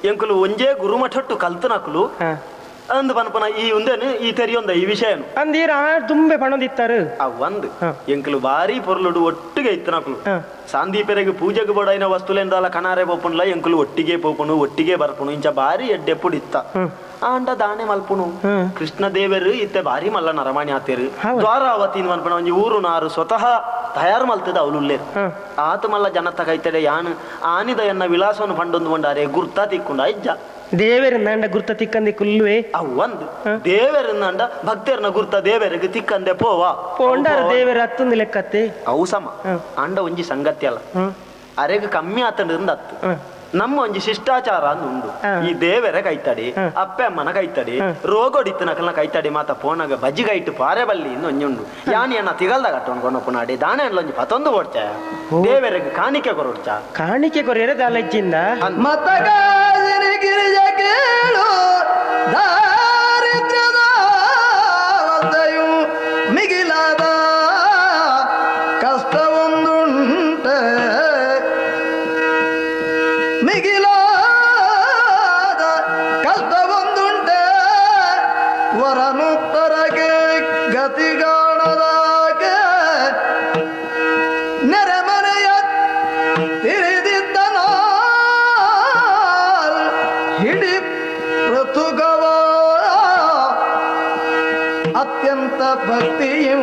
ಎಂಕುಲು ಒಂಜೇ ಗುರುಮಠಟ್ಟು ಕಲ್ತನಕುಲು ಅಂದ್ ಪನ್ಪನ ಈ ಉಂದೇನು ಈ ತೆರಿಯೊಂದ ಈ ವಿಷಯನು ಅಂದೀರ ತುಂಬೆ ಪಣೊಂದಿತ್ತಾರು ಆ ಒಂದ್ ಎಂಕುಲು ಬಾರಿ ಪೊರ್ಲುಡು ಒಟ್ಟಿಗೆ ಇತ್ತನಕುಲು ಸಾಂದೀಪೆರೆಗೆ ಪೂಜೆಗೆ ಬೋಡೈನ ವಸ್ತುಲೆಂದಾಲ ಕಣಾರೆ ಪೋಪುನ್ಲ ಎಂಕುಲು ಒಟ್ಟಿಗೆ ಪೋಪುನು ಒಟ್ಟಿಗೆ ಬರ್ಪುನು ಇಂಚ ಬಾರಿ ಎಡ್ಡೆಪ್ಪುಡು ಇತ್ತ ಆಂಡ ದಾನೆ ಮಲ್ಪುನು ಕೃಷ್ಣ ದೇವರು ಇತ್ತೆ ಬಾರಿ ಮಲ್ಲ ನರಮಾಣಿ ಆತೇರು ದ್ವಾರಾವತಿ ಮನ್ಪುನ ಒಂಜಿ ಊರು ನಾರು ಸ್ವತಃ ತಯಾರು ಮಲ್ತದ ಅವಲುಲ್ಲೇರು ಆತ ಮಲ್ಲ ಜನತ ಕೈತಡೆ ಯಾನು ಆನಿದ ಎನ್ನ ವಿಳಾಸವನ್ನು ಪಂಡೊಂದು ಬಂಡಾರೆ ಗುರ್ತಾ ತಿಕ್ಕೊಂಡ ಇಜ್ಜ ದೇವರಿಂದ ಗುರ್ತ ತಿಕ್ಕಂದೆ ಕುಲ್ಲುವೆ ಅವು ಒಂದು ದೇವರನ್ನಂಡ ಭಕ್ತರನ್ನ ಗುರ್ತ ದೇವರಿಗೆ ತಿಕ್ಕಂದೆ ಪೋವಾ ಪೋಂಡಾರ ದೇವರ ಹತ್ತೊಂದು ಲೆಕ್ಕತ್ತೆ ಅವು ಸಮ ಅಂಡ ಒಂಜಿ ಸಂಗತಿ ಅಲ್ಲ ಅರೆಗ್ ಕಮ್ಮಿ ಆತಂಡ ಅತ್ತು ನಮ್ಮ ಒಂಜಿ ಶಿಷ್ಟಾಚಾರ ಅಂದ್ ಉಂಡು ಈ ದೇವರ ಕೈತಡಿ ಅಪ್ಪೆ ಅಮ್ಮನ ಕೈತಡಿ ರೋಗೊಡಿತ್ತು ನಕಲ್ನ ಕೈತಡಿ ಮಾತ ಪೋನಾಗ ಬಜ್ಜಿಗೈಟು ಪಾರೆ ಬಲ್ಲಿ ಇಂದು ಒಂಜಿ ಉಂಡು ಯಾನಿ ಅಣ್ಣ ತಿಗಲ್ದ ಕಟ್ಟೊಂಡು ಕೊನೊಪ್ಪುನಾಡಿ ದಾನೆ ಒಂಜಿ ಪತೊಂದು ಓಡ್ಚ ದೇವರಿಗೆ ಕಾಣಿಕೆ ಕೊರೊಡ್ಚ ಕಾಣಿಕೆ ಕೊರಿಯರೆ ದಾಲಜ್ಜಿಂದ ಮತಗಾಜಿನಿ ಗಿರಿಜ ಕೇಳು ದಾರಿದ್ರ್ಯದ ಅವಸ್ಥೆಯು ಮಿಗಿಲಾದ ಕಷ್ಟವೊಂದುಂಟೆ ಮಿಗಿಲಾದ ಕಷ್ಟವೊಂದುಂಟೆ ವರನುತ್ತರಗೆ ಗತಿಗಾಣದಾಗೆ ನೆರೆಮನೆಯ ತಿಳಿದಿದ್ದನ ಹಿಡಿ ಪೃಥುಗವ ಅತ್ಯಂತ ಭಕ್ತಿಯು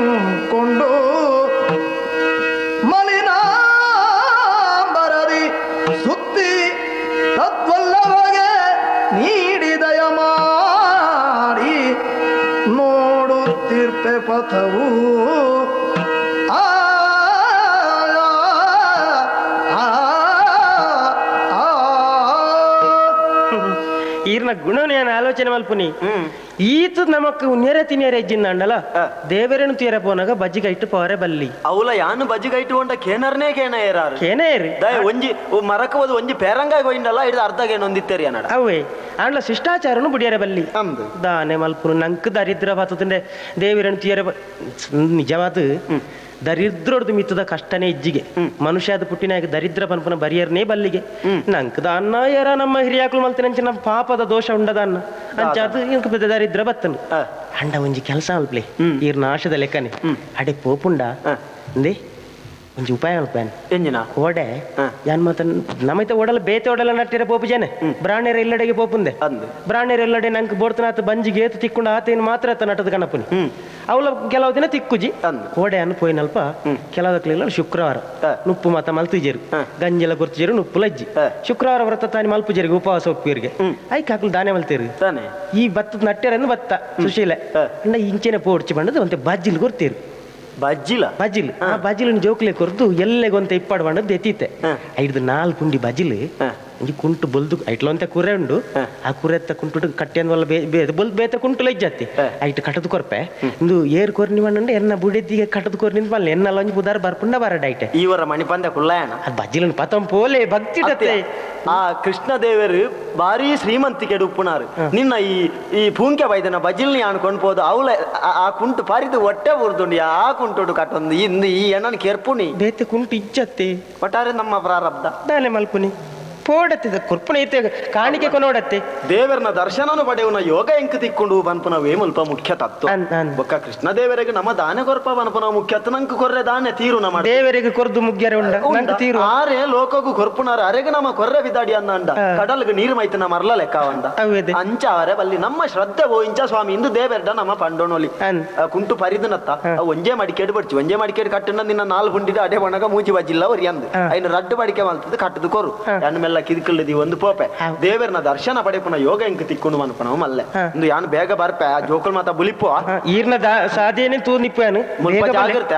ಕೊಂಡು ಮಲಿನಾಂಬರದಿ ಸುತ್ತಿ ತದ್ವಲ್ಲವಗೆ ನೀಡಿದಯ ಮಾಡಿ ನೋಡುತ್ತಿರ್ಪೆ ಪಥವು ಆ ಆ, ಗುಣನ ಯಾನ್ ಆಲೋಚನೆ ಮಲ್ಪುನಿ ಈತ ನಮಕ್ ನೆರೆ ತಿನಿಯರೆ ಇಜ್ಜಿಂದಾಂಡಲ ದೇವರೇನು ತೀರ ಪೋನಾಗ ಬಜ್ಜಿಗೈಟ್ ಪೋರೆ ಬಲ್ಲಿ ಅವಲ ಯಾನು ಬಜ್ಜಿಗೈಟ್ ಉಂಡ ಕೇನರ್ನೇ ಕೇನ ಏರಾರು ಕೇನೇರು ದಯ ಒಂಜಿ ಮರಕವದು ಒಂಜಿ ಪೇರಂಗಾಯಿ ಹೋಯಿಂಡಲ್ಲ ಹಿಡಿದು ಅರ್ಧಗೆ ನೊಂದಿತ್ತೇರಿ ಅನಡ ಅವೇ ಆಂಡ್ಲ ಶಿಷ್ಟಾಚಾರನು ಬುಡಿಯರೆ ಬಲ್ಲಿ ದಾನೆ ಮಲ್ಪುನು ನಂಕ್ ದರಿದ್ರ ಬತ್ತದಂಡೆ ದೇವರನ್ನು ತೀರ ನಿಜವಾದ ದರಿದ್ರೊಡ್ದು ಮಿತ್ತದ ಕಷ್ಟನೇ ಇಜ್ಜಿಗೆ ಮನುಷ್ಯದ ಪುಟ್ಟಿನಾಗ ದರಿದ್ರ ಪನ್ಪುನ ಬರಿಯರ್ನೇ ಬಲ್ಲಿಗೆ ನಂಕ್ ದಾನ್ನ ಏರ ನಮ್ಮ ಹಿರಿಯಾಕುಲು ಮಲ್ತಿನಂಚ ನಮ್ಮ ಪಾಪದ ದೋಷ ಉಂಡದ ಅನ್ನ ಅಂಚ ಅದು ಇಂಕ್ ದರಿದ್ರ ಬತ್ತನು ಅಂಡ ಒಂಜಿ ಕೆಲಸ ಅಲ್ಪ್ಲೆ ಈರ್ ನಾಶದ ಲೆಕ್ಕನೆ ಅಡೆ ಪೋಪುಂಡ ಅಂದೆ ಒಂಜಿ ಉಪಾಯ ಅಲ್ಪಾನ್ ಎಂಜಿನ ಕೋಡೆ ಯಾನ್ ಮಾತ ನಮೈತ ಓಡಲ ಬೇತೆ ಓಡಲ ನಟ್ಟಿರ ಪೋಪು ಜನ ಬ್ರಾಣೆರ ಇಲ್ಲಡೆಗೆ ಪೋಪುಂದೆ ಬ್ರಾಣೆರ ಎಲ್ಲಡೆ ನಂಗೆ ಬೋಡ್ತನಾತ ಬಂಜಿಗೆ ಏತು ತಿಕ್ಕೊಂಡು ಆತೇನು ಮಾತ್ರ ಆತ ನಟದ ಕಣಪುನಿ ಅವಳ ಕೆಲವು ದಿನ ತಿಕ್ಕುಜಿ ಕೋಡೆ ಅನ್ನು ಪೋಯಿನಲ್ಪ ಕೆಲವಕ್ಲಿಲ್ಲ ಶುಕ್ರವಾರ ನುಪ್ಪು ಮಾತ ಮಲ್ತಿಜೇರು ಗಂಜಲ ಗುರ್ತಿಜೇರು ನುಪ್ಪು ಲಜ್ಜಿ ಶುಕ್ರವಾರ ವ್ರತ ತಾನಿ ಮಲ್ಪುಜೇರಿಗೆ ಉಪವಾಸ ಒಪ್ಪಿರಿಗೆ ಐಕ್ ಹಾಕಲು ದಾನೆ ಮಲ್ತೇರು ಈ ಭತ್ತದ ನಟ್ಟಿರನ್ನು ಭತ್ತ ಸುಶೀಲೆ ಅಂಡ ಇಂಚೆನೆ ಪೋಡ್ಚಿ ಬಂಡದು ಒಂತೆ ಬಜ್ಜಿಲ್ ಗುರ್ತೀರು ಬಜ್ಜಿಲ ಬಜಿಲ್ ಆ ಬಜಿಲ್ ಜೋಕ್ಲೆ ಕೊರ್ದು ಎಲ್ಲೆಗೊಂತ ಇಪ್ಪಾಡು ಬಂಡದ್ದು ಎತ್ತಿತ್ತೆ ಐದು ನಾಲ್ಕು ಪುಂಡಿ ಬಜಿಲ್ ಒಂಜಿ ಕುಂಟು ಬೊಲ್ದು ಐಟ್ಲೊಂತೆ ಕುರೆ ಉಂಡು ಆ ಕುರೆತ್ತ ಕುಂಟು ಕಟ್ಟೆನ್ ವಲ್ಲ ಬೊಲ್ದು ಬೇತೆ ಕುಂಟು ಲಜ್ಜತ್ತಿ ಐಟ್ ಕಟ್ಟದು ಕೊರ್ಪೆ ಇಂದು ಏರ್ ಕೊರ್ನಿ ಮಣ್ಣಂಡೆ ಎನ್ನ ಬುಡೆದಿಗೆ ಕಟ್ಟದು ಕೊರ್ನಿಂದ ಬಲ್ಲ ಎನ್ನಲ್ಲ ಒಂಜಿ ಬುದಾರ ಬರ್ಪುಂಡ ಬರಡ ಐಟೆ ಇವರ ಮಣಿಪಂದೆ ಕುಳ್ಳಾಯನ ಅದು ಬಜಿಲನ್ ಪತಂ ಪೋಲೆ ಭಕ್ತಿ ಇಡತ್ತೆ. ಆ ಕೃಷ್ಣ ದೇವರು ಭಾರಿ ಶ್ರೀಮಂತಿಕೆ ಉಪ್ಪುನಾರು ನಿನ್ನ ಈ ಈ ಪೂಂಕೆ ಬೈದನ ಬಜಿಲ್ನಿ ಅನ್ಕೊಂಡು ಪೋದು ಅವಳ ಆ ಕುಂಟು ಪರಿದು ಹೊಟ್ಟೆ ಬುರ್ದುಂಡು ಆ ಕುಂಟುಡು ಕಟ್ಟೊಂದು ಇಂದು ಈ ಎಣ್ಣನ ಕೆರ್ಪುನಿ ಬೇತೆ ಕುಂಟು ಇಜ್ಜತ್ತೆ ಒಟ್ಟಾರೆ ನಮ್ಮ ಪ್ರಾರಬ್ಧ ದಾನೆ ಮಲ್ಪುನಿ ಪೋಡತ್ತೆ ಕುರ್ಪುನ ಐತೆ ಕಾಣಿಕೆ ಕೊನೋಡತ್ತೆ ದೇವರನ ದರ್ಶನನು ಪಡೆಯುವ ಯೋಗ ಎಂಕ್ ತಿಕ್ಕೊಂಡು ಬನ್ಪುನ ವೇಮುಲ್ಪ ಮುಖ್ಯ ತತ್ವ ಬೊಕ್ಕ ಕೃಷ್ಣ ದೇವರಿಗೆ ನಮ್ಮ ದಾನೆ ಕೊರ್ಪ ಬನ್ಪುನ ಮುಖ್ಯ ನಂಗೆ ಕೊರ್ರೆ ದಾನೆ ತೀರು ನಮ್ಮ ದೇವರಿಗೆ ಕೊರ್ದು ಮುಗ್ಯರೆ ಉಂಡ ನಂಗೆ ತೀರು ಆರೆ ಲೋಕಗೂ ಕೊರ್ಪುನಾರ ಅರೆಗೆ ನಮ್ಮ ಕೊರ್ರೆ ಬಿದಾಡಿ ಅಂದ ಕಡಲ್ಗೆ ನೀರು ಮೈತನ ಮರಲ ಲೆಕ್ಕವಂದ ಅಂಚ ಅವರೆ ಬಲ್ಲಿ ನಮ್ಮ ಶ್ರದ್ಧೆ ಓ ಇಂಚ ಸ್ವಾಮಿ ಇಂದು ದೇವೆರ್ಡ ನಮ್ಮ ಪಂಡೋಣೋಲಿ ಕುಂಟು ಪರಿದನತ್ತ ಒಂಜೇ ಮಡಿಕೇಡು ಬಡ್ಚಿ ಒಂಜೇ ಮಡಿಕೇಡು ಕಟ್ಟುನ ನಿನ್ನ ನಾಲ್ ಹುಂಡಿದ ಅಡೆ ಒಣಗ ಮೂಜಿ ಬಜ್ಜಿಲ್ಲ ಒರಿ ಅಂದ್ ಐನು ರಡ್ಡು ಮಡಿಕೆ ಮಲ್ತದ ಕಟ್ಟದು ಕೊರು ಹೆಣ್ಣು ಮೆಲ್ಲ ಕಿದ್ಕಳ್ಳದಿ ಒಂದು ಪೋಪೆ ದೇವರನ ದರ್ಶನ ಪಡೆಪುನ ಯೋಗ ಎಂಕ್ ತಿಕ್ಕೊಂಡು ಮನ್ಪುನವ ಮಲ್ಲೆ ಇಂದು ಯಾನು ಬೇಗ ಬರ್ಪೆ ಆ ಜೋಕುಲ್ ಮಾತ ಬುಲಿಪು ಈರ್ನ ಸಾದೇನೆ ತೂ ನಿಪ್ಪಾನು ಮುಲ್ಪ ಜಾಗ್ರತೆ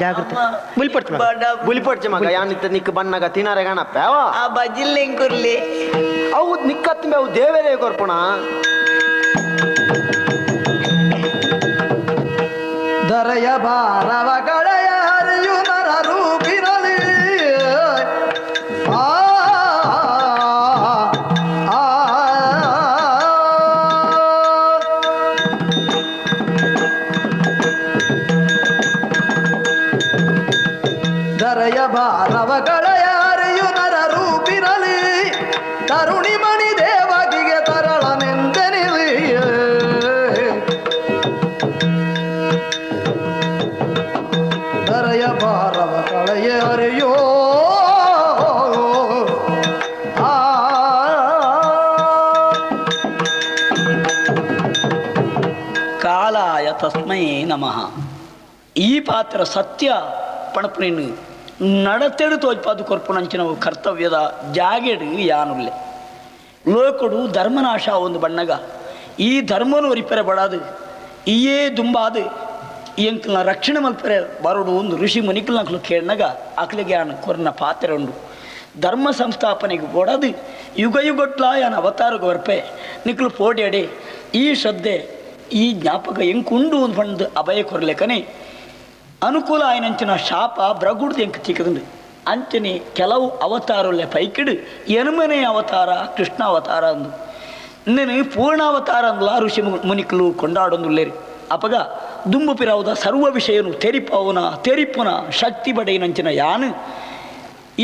ಜಾಗ್ರತೆ ಬುಲಿಪಡ್ಚ ಬುಲಿಪಡ್ಚ ಮಗ ಯಾನಿತ್ತ ನಿಕ್ ಬಣ್ಣಗ ತಿನಾರೆ ಗಣಪ್ಪ ಆ ಬಜಿಲ್ ಎಂಕುರ್ಲಿ ಅವು ನಿಕ್ಕತ್ತ ಅವು ದೇವರೇ ಕೊರ್ಪುಣ ದರೆಯ ಭಾರವ ಕಳೆಯ ಹರಿಯು ನರ ರೂಪಿರಲಿ ಆ ಆ ದರೆಯ ಭಾರವ ಕಳೆಯ ಹರಿಯು ನರ ರೂಪಿರಲಿ ತರುಣಿ ಮಣಿ ದೇವಗಿಗೆ ತರಳನೆಂದೆನಿಲಿ ದರೆಯ ಭಾರವ ಕಳೆಯ ಹರಿಯೋ ಆ ಕಾಲಾಯ ತಸ್ಮೈ ನಮಃ. ಈ ಪಾತ್ರ ಸತ್ಯ ಪಣಪುನಿನ್ ನಡತೆಡು ತೋಜ್ಪಾದು ಕೊರ್ಪುನಂಚಿನ ಕರ್ತವ್ಯದ ಜಾಗೆಡು ಯಾನುಲ್ಲೆ ಲೋಕಡು ಧರ್ಮನಾಶ ಒಂದು ಬಣ್ಣಗ ಈ ಧರ್ಮನು ಒರಿಪೆರೆ ಬಡಾದು ಈಯೇ ದುಂಬಾದು ಎಂಕ್ಲ ರಕ್ಷಣೆ ಮಲ್ಪೆರೆ ಬರೋಡು ಒಂದು ಋಷಿ ಮುನಿಕಲ್ನಕ್ಲು ಕೇಳಿನಾಗ ಅಕ್ಲಿಗೆ ಯಾನು ಕೊರ್ನ ಪಾತ್ರ ಉಂಡು ಧರ್ಮ ಸಂಸ್ಥಾಪನೆಗೆ ಬೋಡದು ಯುಗ ಯುಗಟ್ಲ ಯಾನ್ ಅವತಾರ ಗೊರ್ಪೆ ನಿಕ್ಲು ಪೋಡ್ಯಡೆ ಈ ಶ್ರದ್ಧೆ ಈ ಜ್ಞಾಪಕ ಎಂಕುಂಡು ಒಂದು ಬಂದು ಅಭಯ ಕೊರ್ಲೆಕನೆ ಅನುಕೂಲ ಆಯ್ನಂಚಿನ ಶಾಪ ಬ್ರಗುಡ್ದು ಎಂಕ್ ತಿಕ್ಕದಂಡು ಅಂಚನೆ ಕೆಲವು ಅವತಾರಲ್ಲೇ ಪೈಕಿಡು ಎನುಮನೆ ಅವತಾರ ಕೃಷ್ಣ ಅವತಾರ ಅಂದು ಇನ್ನೇನು ಪೂರ್ಣಾವತಾರ ಅಂದ್ಲ ಋಷಿ ಮುನಿಕಲು ಕೊಂಡಾಡೊಂದುಲ್ಲೇರಿ ಅಪಗ ದುಂಬು ಪಿರಾವುದ ಸರ್ವ ವಿಷಯನು ತೆರಿಪವನ ತೆರಿಪುನ ಶಕ್ತಿ ಬಡೆಯಿನಂಚಿನ ಯಾನು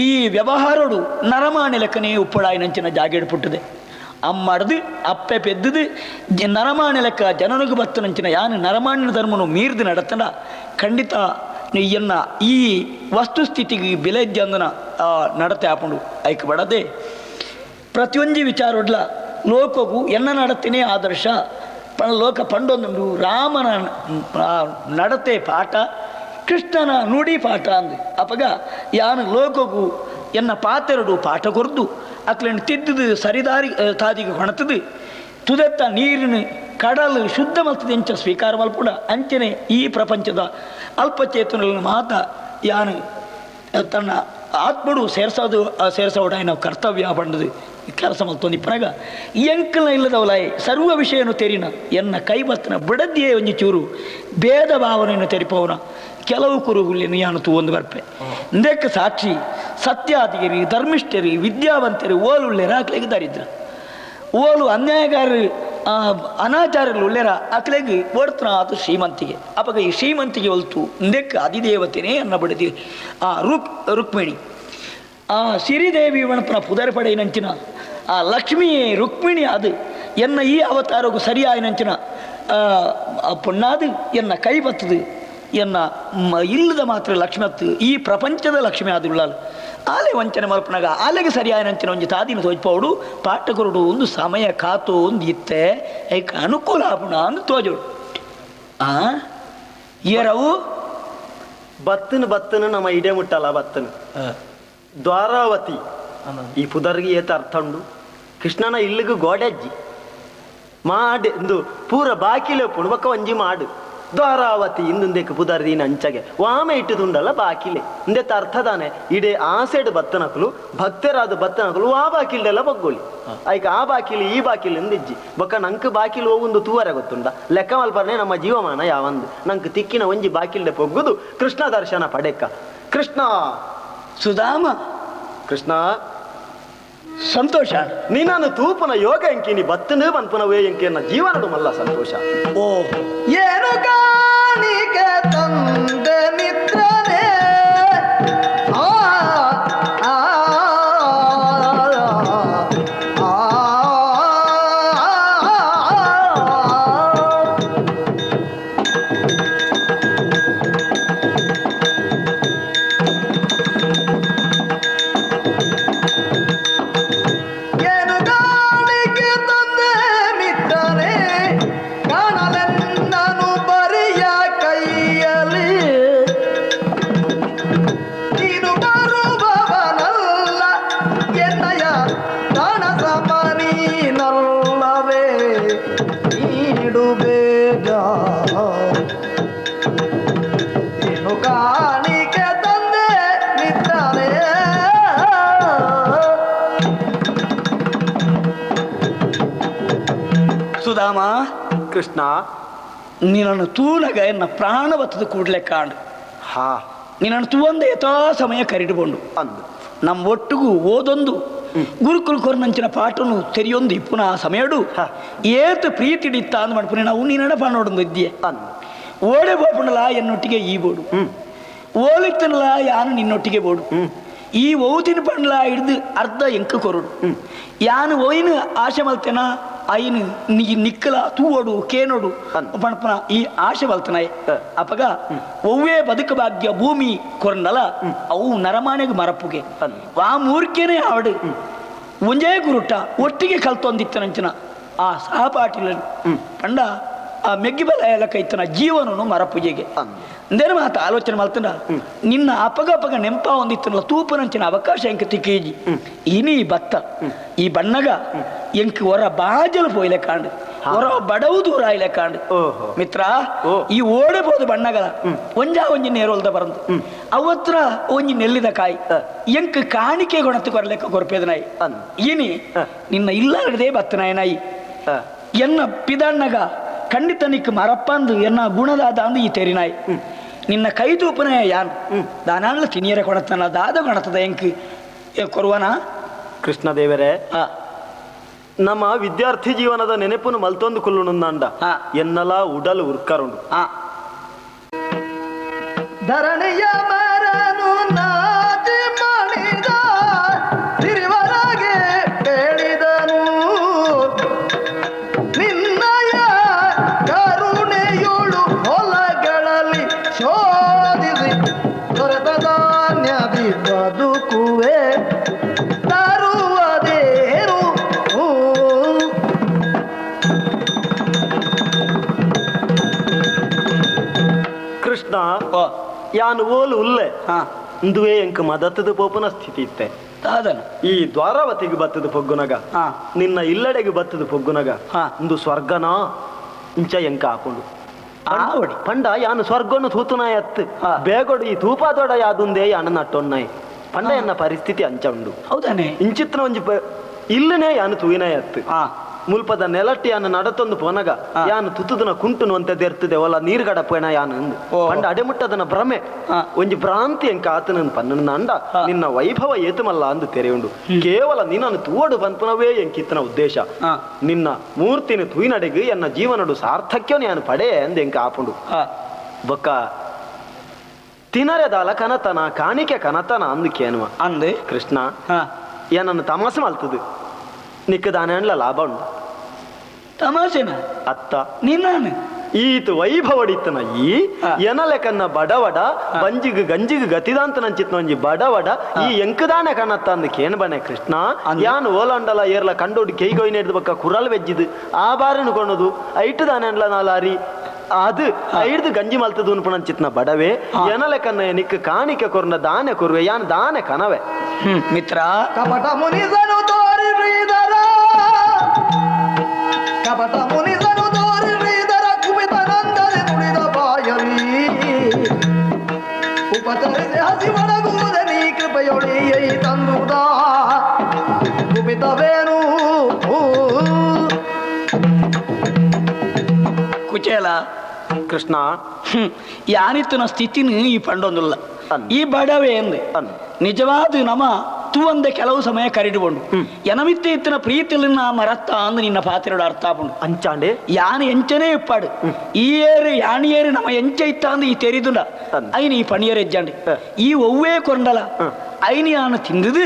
ಈ ವ್ಯವಹಾರೋಡು ನರಮಾಣಿ ಲೆಕ್ಕನೇ ಉಪ್ಪಳಾಯಿನಂಚಿನ ಜಾಗೆಡು ಪುಟ್ಟದೆ ಅಮ್ಮಡ್ದು ಅಪ್ಪೆ ಪೆದ್ದದು ನರಮಾಣಿ ಲೆಕ್ಕ ಜನನಿಗೆ ಬತ್ತನಂಚಿನ ಯಾನು ನರಮಾಣಿನ ಧರ್ಮನು ಮೀರ್ದು ನಡತನ ಖಂಡಿತ ಎನ್ನ ಈ ವಸ್ತುಸ್ಥಿತಿಗೆ ಬೆಲೆ ಇದ್ದಂದನ ನಡತೆ ಆಪುಂಡು ಐಕ್ ಬಡದೆ ಪ್ರತಿಯೊಂಜಿ ವಿಚಾರೊಡ್ಲ ಲೋಕಗೂ ಎನ್ನ ನಡತಿನೇ ಆದರ್ಶ ಲೋಕ ಪಂಡೊಂದುಂಡು ರಾಮನ ನಡತೆ ಪಾಠ ಕೃಷ್ಣನ ನುಡಿ ಪಾಠ ಅಂದು ಅಪಗ ಯಾನು ಲೋಕಗೂ ಎನ್ನ ಪಾತೆರಡು ಪಾಠ ಕೊರ್ದು ಅಕ್ಲೆನ್ ತಿದ್ದುದು ಸರಿದಾರಿ ತಾದಿಗೆ ಹೊಣತದು ತುದೆತ್ತ ನೀರಿನ ಕಡಲು ಶುದ್ಧ ಮಲ್ತದೆ ಎಂಚ ಸ್ವೀಕಾರ ಮಲ್ಪುಡ ಅಂಚನೆ ಈ ಪ್ರಪಂಚದ ಅಲ್ಪಚೇತನಗಳನ್ನು ಮಾತ ಯಾನು ತನ್ನ ಆತ್ಮಡು ಸೇರ್ಸೋದು ಸೇರ್ಸೋಡ ನಾವು ಕರ್ತವ್ಯ ಪಂಡದು. ಕೆಲಸ ಮಲ್ತೊಂದು ಇಪ್ಪನಾಗ ಎಂಕಲ್ನ ಇಲ್ಲದವಲಾಯ್ ಸರ್ವ ವಿಷಯನು ತೆರಿನ ಎನ್ನ ಕೈಬತ್ತನ ಬಿಡದ್ದಿಯೇ ಒಂಜಿ ಚೂರು ಭೇದ ಭಾವನೆಯನ್ನು ತೆರಿಪವನ ಕೆಲವು ಕುರುಗುಲ್ಲೇನು ಯಾನು ತೂವೊಂದು ಬರ್ಪೆ ಇಂದಕ್ಕೆ ಸಾಕ್ಷಿ ಸತ್ಯಾದಿಗಿರಿ ಧರ್ಮಿಷ್ಠರಿ ವಿದ್ಯಾವಂತರಿ ಓಲುಳ್ಳೆರ ಆಕ್ಲೆಗೆ ದರಿದ್ರ ಓಲು ಅನ್ಯಾಯಗಾರರು ಅನಾಚಾರಗಳು ಉಳ್ಳೇರ ಅಕ್ಲೆಗೆ ಓಡ್ತನ ಅದು ಶ್ರೀಮಂತಿಗೆ ಅಪಗ ಈ ಶ್ರೀಮಂತಿಗೆ ಒಲ್ತು ಇಂದಕ್ಕೆ ಅಧಿದೇವತೆನೇ ಅನ್ನ ಬಿಡದಿ ಆ ರುಕ್ಮಿಣಿ ಆ ಸಿರಿದೇವಿ ವಣಪನ ಪುದರ್ ಪಡೆಯಿನಂಚಿನ ಆ ಲಕ್ಷ್ಮಿ ರುಕ್ಮಿಣಿ ಅದು ಎನ್ನ ಈ ಅವತಾರಗು ಸರಿಯಾಯಿನಂಚಿನ ಪೊಣ್ಣಾದು ಎನ್ನ ಕೈ ಬತ್ತದು ಎನ್ನ ಇಲ್ಲದ ಮಾತ್ರ ಲಕ್ಷ್ಮಿ ಅತ್ತು ಈ ಪ್ರಪಂಚದ ಲಕ್ಷ್ಮಿ ಅದು ಉಳ್ಳಾಲು ಆಲೆ ವಂಚನೆ ಮಲ್ಪನಾಗ ಆಲೆಗೆ ಸರಿಯಾಯಿನಂಚಿನ ಒಂಜಿ ತಾದಿನ ತೋಜ್ಪೌಡು ಪಾಠಕರುಡು ಒಂದು ಸಮಯ ಕಾತು ಒಂದು ಇತ್ತೆ ಐಕ್ ಅನುಕೂಲ ಆಪುಣ ಅಂದು ತೋಜೋಡು ಆ ಏರವು ಬತ್ತನ ಬತ್ತನ ನಮ್ಮ ಇಡೆ ಮುಟ್ಟಲ್ಲ ಬತ್ತನ ದ್ವಾರಾವತಿ ಈ ಪುದರ್ಗೆ ಏತ ಅರ್ಥ ಉಂಡು. ಕೃಷ್ಣನ ಇಲ್ಲಿಗೆ ಗೋಡೆಜ್ಜಿ ಮಾಡು ಇಂದು ಪೂರ ಬಾಕಿಲೆ ಪುಣಬಕ್ಕ ಒಂಜಿ ಮಾಡು ದ್ವಾರಾವತಿ ಇಂದುಂದೆಕ್ ಪುದರ್ ದೀನ ಅಂಚಗೆ ವಾಮ ಇಟ್ಟುದುಂಡಲ್ಲ ಬಾಕಿಲೆ ಇಂದೆತ್ತ ಅರ್ಥದಾನೆ ಇಡೆ ಆಸೆಡ್ ಬತ್ತನಕುಲು ಭಕ್ತರಾದ ಬತ್ತನಕುಲು ವಾ ಬಾಕಿಲ್ಡೆಲ್ಲ ಬಗ್ಗೋಲಿ ಐಕ ಆ ಬಾಕಿಲಿ ಈ ಬಾಕಿಲಿ ಎಂದಿಜ್ಜಿ ಬೊಕ್ಕ ನಂಕ್ ಬಾಕಿಲು ಒಂದು ತೂವರೆ ಗೊತ್ತುಂಡ ಲೆಕ್ಕ ಮಲ್ಪರ್ನೆ ನಮ್ಮ ಜೀವಮಾನ ಯಾವಂದು ನಂಕ್ ತಿಕ್ಕಿನ ಒಂಜಿ ಬಾಕಿಲ್ಡೆ ಪೊಗ್ಗುದು ಕೃಷ್ಣ ದರ್ಶನ ಪಡೆಕ್ಕ. ಕೃಷ್ಣ ಸುಧಾಮ ಕೃಷ್ಣ ಸಂತೋಷ ನೀನಾನು ತೂಪನ ಯೋಗ ಎಂಕಿನಿ ಬತ್ತನು ಬನ್ಪುನವೇ ಎಂಕಿನ ಜೀವನಡು ಮಲ್ಲ ಸಂತೋಷ. ಓ ಏನು ಕಾಣಿಕೆ ತಂದೆ ಮಿತ್ರನೇ ಆ ಆ ಆ ಏನು ಕಾಣಿಕೆ ತಂದೆ ಮಿತ್ರನೇ ಕಾಣಲೆನ್ನನು ಬರಿಯ ಕೈಯಲ್ಲಿ ನೀನು ಬರುವವನಲ್ಲ ಎನ್ನಯ ಪ್ರಾಣ ಸಮನೀನಲ್ಲವೇ ನೀಡು ಬೇಗ ಏನು ಕಾಣಿಕೆ ತಂದೆ ಮಿತ್ರನೇ. ಸುಧಾಮ ಕೃಷ್ಣ ನಿನ್ನನ್ನು ತೂನಗ ಎನ್ನ ಪ್ರಾಣ ಬತ್ತದ ಕೂಡಲೇ ಕಾಂಡು ಹಾ ನಿನ್ನನ್ನು ತೂವಂದ ಯಥಾ ಸಮಯ ಕರಿಡುಕೊಂಡು ಅಂದು ನಮ್ಮ ಒಟ್ಟಿಗೂ ಓದೊಂದು ಗುರುಕುಲ ಕೊರ್ನಂಚಿನ ಪಾಠನು ತೆರಿಯೊಂದು ಇಪ್ಪುನ ಆ ಸಮಯಡು ಏತು ಪ್ರೀತಿ ಹಿಡಿತ್ತ ಅಂದ್ ಮಾಡ್ಪುನೆ ನಾವು ನೀನಡ ಪಾಣೋಡೊಂದು ಇದ್ದೀಯ ಅಂದು ಓಡೆ ಬೋಪುಂಡಲ ಎನ್ನೊಟ್ಟಿಗೆ ಈ ಬೋಡು ಓಲಿತ್ತನಲ ಯಾನು ನಿನ್ನೊಟ್ಟಿಗೆ ಬೋಡು ಈ ಓದಿನ ಪಂಡ್ಲ ಹಿಡ್ದು ಅರ್ಧ ಎಂಕು ಕೊರಡು ಯಾನು ಓಯಿನ ಆಶೆ ಮಲ್ತೆನ ಐನು ನೀ ನಿಕ್ಕಲ ತೂವೋಡು ಕೇನೋಡು ಪಣಪನ ಈ ಆಶೆ ಮಲ್ತನಾಯ್ ಅಪಗ ಒವ್ವೇ ಬದುಕು ಭಾಗ್ಯ ಭೂಮಿ ಕೊರ್ನಲ ಅವು ನರಮಾನೆಗೆ ಮರಪುಗೆ ಆ ಮೂರ್ಖೇನೆ ಆವಡು ಒಂಜೇ ಗುರುಟ ಒಟ್ಟಿಗೆ ಕಲ್ತೊಂದಿತ್ತನಂಚಿನ ಆ ಸಹಪಾಠಿలను ಪಂಡ ಆ ಮೆಗ್ಗಿಬಲ ಎಲ್ಲ ಕೈತನ ಜೀವನನು ಮರಪೂಜೆಗೆ ಅಂದೇನು ಮಾತ ಆಲೋಚನೆ ಮಲ್ತಂಡ ನಿನ್ನ ಅಪಗ ಅಪಗ ನೆಂಪ ಒಂದಿತ್ತನಲ್ಲ ತೂಪನಂಚಿನ ಅವಕಾಶ ಎಂಕ ತಿಕ್ಕೇಜಿ ಇನಿ ಬತ್ತ ಈ ಬಣ್ಣಗ ಎಂಕ್ ಹೊರ ಬಾಜಲು ಪೋಯ್ಲೆ ಕಾಂಡು ಹೊರ ಬಡವು ದೂರ ಆಯ್ಲೆ ಕಾಂಡು ಮಿತ್ರ ಈ ಓಡಬಹುದು ಬಣ್ಣಗಳ ಒಂಜಾ ಒಂಜಿ ನೇರೋಲ್ದ ಬರಂದು ಅವತ್ರ ಒಂಜಿ ನೆಲ್ಲಿದ ಕಾಯಿ ಎಂಕ್ ಕಾಣಿಕೆ ಗುಣத்து ಕೊರಲೆಕ್ಕ ಕೊರಪೇದನಾಯಿ ಇನಿ ನಿನ್ನ ಇಲ್ಲಾರದೇ ಬತ್ತನಾಯನಾಯಿ ಎನ್ನ ಪಿದಣ್ಣಗ ಖಂಡಿತ ನಿಕ್ ಮರಪ್ಪಂದು ಎನ್ನ ಗುಣದಾದ ಅಂದು ಈ ತೆರಿನಾಯಿ ನಿನ್ನ ಕೈ ತೂಪನೇ ಯಾನ್ ದಾನಾನ್ಲ ತಿನಿಯರ ಕೊಡತನ ದಾದ ಕೊಡತದ ಎಂಕ್ ಕೊರುವನ. ಕೃಷ್ಣ ದೇವರೇ, ನಮ್ಮ ವಿದ್ಯಾರ್ಥಿ ಜೀವನದ ನೆನಪುನು ಮಲ್ತೊಂದು ಕುಲ್ಲುನುಂದಾಂಡ ಎನ್ನಲ ಉಡಲು ಉರ್ಕರುಂಡು. ಧರಣಿಯ ಮರನು ನಾಚಿ ಮಣಿದ ತಿರುವರಾಗೆ ಹೇಳಿದನು ನಿನ್ನಯ ಕರುಣೆಯೋಳು ಹೊಲಗಳಲ್ಲಿ ಶೋಧಿಸಿ ದೊರೆತ ಧಾನ್ಯದಿ ಬದುಕುವೆ ತರುವುದೇನು. ಕೃಷ್ಣ ಯಾನು ಓಲು ಉಲ್ಲೆ ಇಂದುವೇ ಎಂಕ್ ಮದತ್ತದ ಪೋಪನ ಸ್ಥಿತಿ ಇತ್ತೆ. ಈ ದ್ವಾರಾವತಿಗೆ ಬತ್ತದ ಪೊಗ್ಗುನಗ ನಿನ್ನ ಇಲ್ಲಡೆಗೆ ಬತ್ತದ ಪೊಗ್ಗುನಗ ಇಂದು ಸ್ವರ್ಗನಾ ಇಂಚ ಎಂಕ ಹಾಕೊಂಡು ಪಂಡ ಯಾನು ಸ್ವರ್ಗನು ತೂತುನಾಯತ್ ಬೇಗೊಡು ಈ ತೂಪಾದೊಡ ಯಾದುಂದೇ ಯಾನು ನಟ್ಟೊನ್ನಾಯ್ ಪಂಡ ಎನ್ನ ಪರಿಸ್ಥಿತಿ ಅಂಚ ಉಂಡು. ಹೌದಾನೆ ಇಂಚಿತ್ರ ಒಂಜಿ ಇಲ್ಲನೇ ಯಾನು ತೂಯಿನ ಅತ್ತು. ಮುಲ್ಪದ ನೆಲಟ್ಟಿ ಯಾನು ನಡತೊಂದು ಪೋನಗ ಯಾನು ತುತ್ತುದನ ಕುಂಟುನು ಅಂತ ದೆರ್ತದೆ ಒಲ್ಲ ನೀರು ಗಡಪೇಣ ಯಾನು ಪಂಡ ಅಡೆಮುಟ್ಟದನ ಭ್ರಮೆ ಒಂಜಿ ಭ್ರಾಂತಿ ಎಂಕ ಆತನ ಪನ್ನನ ಅಂಡ ನಿನ್ನ ವೈಭವ ಏತುಮಲ್ಲ ಅಂದು ತೆರೆಯುಂಡು. ಕೇವಲ ನಿನ್ನನ್ನು ತೂವಡು ಪನ್ಪುನವೇ ಎಂಕಿತ್ತನ ಉದ್ದೇಶ. ನಿನ್ನ ಮೂರ್ತಿನ ತೂಯಿನಡೆಗು ಎನ್ನ ಜೀವನಡು ಸಾರ್ಥಕ್ಯೋ ಯಾನು ಪಡೆ ಅಂದು ಎಂಕ ಆಪುಂಡು. ಬೊಕ್ಕ ತಿನರೆದಾಲ ಕನತನ ಕಾಣಿಕೆ ಕನತನ ಅಂದು ಕೇನುವ ಅಂದು ಕೃಷ್ಣ ಏನನ್ನು ತಮಾಸೆ ಮಲ್ತದು ನಿಕ್ಕದಾನೆ ಲಾಭ ಉಂಡು ತಮಾಸೆನ ಅತ್ತ ನಿನ್ನಾನು ಈತ ವೈಭವಡಿತ್ತನ ಈ ಎನಲೆಕನ್ನ ಬಡವಡ ಬಂಜಿಗ್ ಗಂಜಿಗ್ ಗತಿದಾಂತ ನಂಚಿತ್ನ ಒಂಜಿ ಬಡವಡ ಈ ಎಂಕದಾನೆ ಕನತ್ತ ಅಂದು ಕೇನ್ ಬನೆ ಕೃಷ್ಣ. ಯಾನ್ ಓಲಾಂಡಲ ಏರ್ಲ ಕಂಡೋಡು ಕೆಯ್ಗೊಯ್ನ ಹಿಡ್ದು ಬಕ್ಕ ಕುರಲ್ ವೆಜ್ಜಿದು ಆ ಬಾರಿನ ಕೊಣದು ಐಟು ದಾನೆ ಅಂಡ್ಲ ನಾಲಾರಿ ಅದು ಐಡ್ದು ಗಂಜಿ ಮಲ್ತದು ಉನ್ಪುಣಂಚಿತ್ನ ಬಡವೆ ಎನಲೆಕನ್ನ ನಿಕ್ಕ ಕಾಣಿಕೆ ಕೊರ್ನ ದಾನೆ ಕೊರುವೆ ಯಾನ್ ದಾನೆ ಕನವೆ. ಮಿತ್ರ ಕಪಟ ಮುನಿಸನು ತೋರಿ ಶ್ರೀಧರ ಕಪಟ ಮುನಿಸನು ತೋರಿ ಶ್ರೀಧರ ಕುಮಿತನಂದನೆ ನುಡಿದ ಬಾಯಲಿ ಉಪಚರಿಸಿ ಹಸಿವಡಗುವುದ ನೀ ಕೃಪೆಯೊಳಿಯೈ ತಂದುದ ಕುಮಿತವೇನು ಕುಚೇಲ ಕೃಷ್ಣ ಯಾನಿತ್ತನ ಸ್ಥಿತಿನ ಈ ಪಂಡೊಂದುಲ್ಲ ಈ ಬಡವೆ ಎಂದು ನಿಜವಾದ ನಮ ತೂವಂದ ಕೆಲವು ಸಮಯ ಕರಿಡುಕೊಂಡು ಎನಮಿತ್ತೆ ಇತ್ತಿನ ಪ್ರೀತಿಲಿನ ಮರತ್ತ ಅಂದು ನಿನ್ನ ಪಾತ್ರೆಡು ಅರ್ಥ ಆಪುಂಡು. ಅಂಚಾಂಡೆ ಯಾನು ಎಂಚನೇ ಇಪ್ಪಾಡು ಈ ಏರು ಯಾನಿ ಏರು ನಮ್ಮ ಎಂಚ ಇತ್ತ ಅಂದು ಈ ತೆರಿದುಂಡ ಐನ ಈ ಪಣಿಯರ್ ಎಜ್ಜಾಂಡೆ ಈ ಒವ್ವೇ ಕೊಂಡಲ ಐನ ಯಾನು ತಿಂದುದು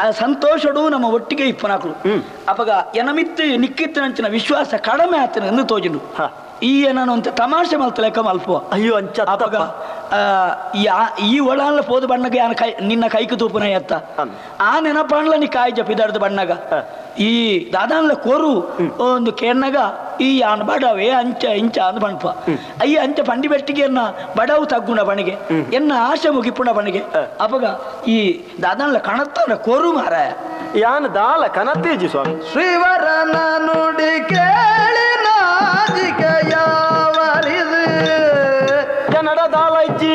ಆ ಸಂತೋಷಡು ನಮ್ಮ ಒಟ್ಟಿಗೆ ಇಪ್ಪನಾಕ್ಲು. ಅಪಗ ಎನಮಿತ್ತು ನಿಕ್ಕಿತ್ತಿನಂಚಿನ ವಿಶ್ವಾಸ ಕಡಿಮೆ ಆತನ ಎಂದು ತೋಜುಂಡು. ಈ ನಾನು ಅಂತ ತಮಾಷೆ ಮಲ್ತಲೆಕ್ಕ ಮಲ್ಪುವ. ಅಯ್ಯೋ ಅಂಚ ಅಪಗ ಈ ಒಳಾನ್ಲ ಪೋದು ಬಣ್ಣಗ ಯಾನ ಕೈ ನಿನ್ನ ಕೈಕು ತೂಪುನ ಎತ್ತ ಆ ನೆನಪಾಣ್ಲ ನೀ ಕಾಯಿ ಜಪಿದಾರ್ದು ಬಣ್ಣಗ ಈ ದಾದಾನ್ಲ ಕೋರು ಒಂದು ಕೇರ್ನಗ ಈ ಯಾನ್ ಬಡವೆ ಅಂಚ ಇಂಚ ಅಂದ್ ಬಣ್ಪ ಅಯ್ಯ ಅಂಚ ಪಂಡಿ ಬೆಟ್ಟಿಗೆ ಎನ್ನ ಬಡವು ತಗ್ಗುಣ ಬಣಿಗೆ ಎನ್ನ ಆಶೆ ಮುಗಿಪುಣ ಬಣಿಗೆ. ಅಪಗ ಈ ದಾದಾನ್ಲ ಕಣತ್ತನ ಕೋರು ಮಾರಾಯ ಯಾನ್ ದಾಲ ಕನತ್ತೇಜಿ ಸ್ವಾಮಿ. ಶ್ರೀವರನ ನುಡಿ ಕೇಳಿ ನಾಜಿಕೆಯಾವರಿದು ಕನ್ನಡ ದಾಲ ಇಜ್ಜಿ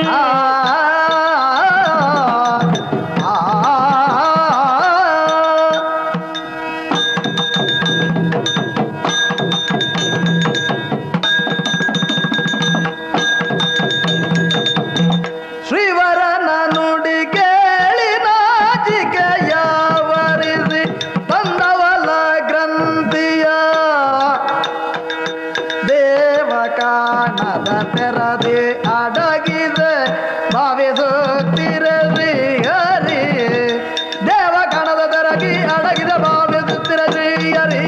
ಶ್ರೀವರನ ನುಡಿ ಕೇಳಿ ನಾಚಿಕೆಯಾವರಿಸಿ ತಂದವಲ ಗ್ರಂಥಿಯ ದೇವ ಕಾಣದ ತೆರದಿ ಅಡಗಿದೆ ಭಾವಿಸುತ್ತಿರ ಶ್ರೀಹರಿ ದೇವ ಕಾಣದ ತೆರಗಿ ಅಡಗಿದೆ ಭಾವಿಸುತ್ತಿರ ಶ್ರೀಹರಿ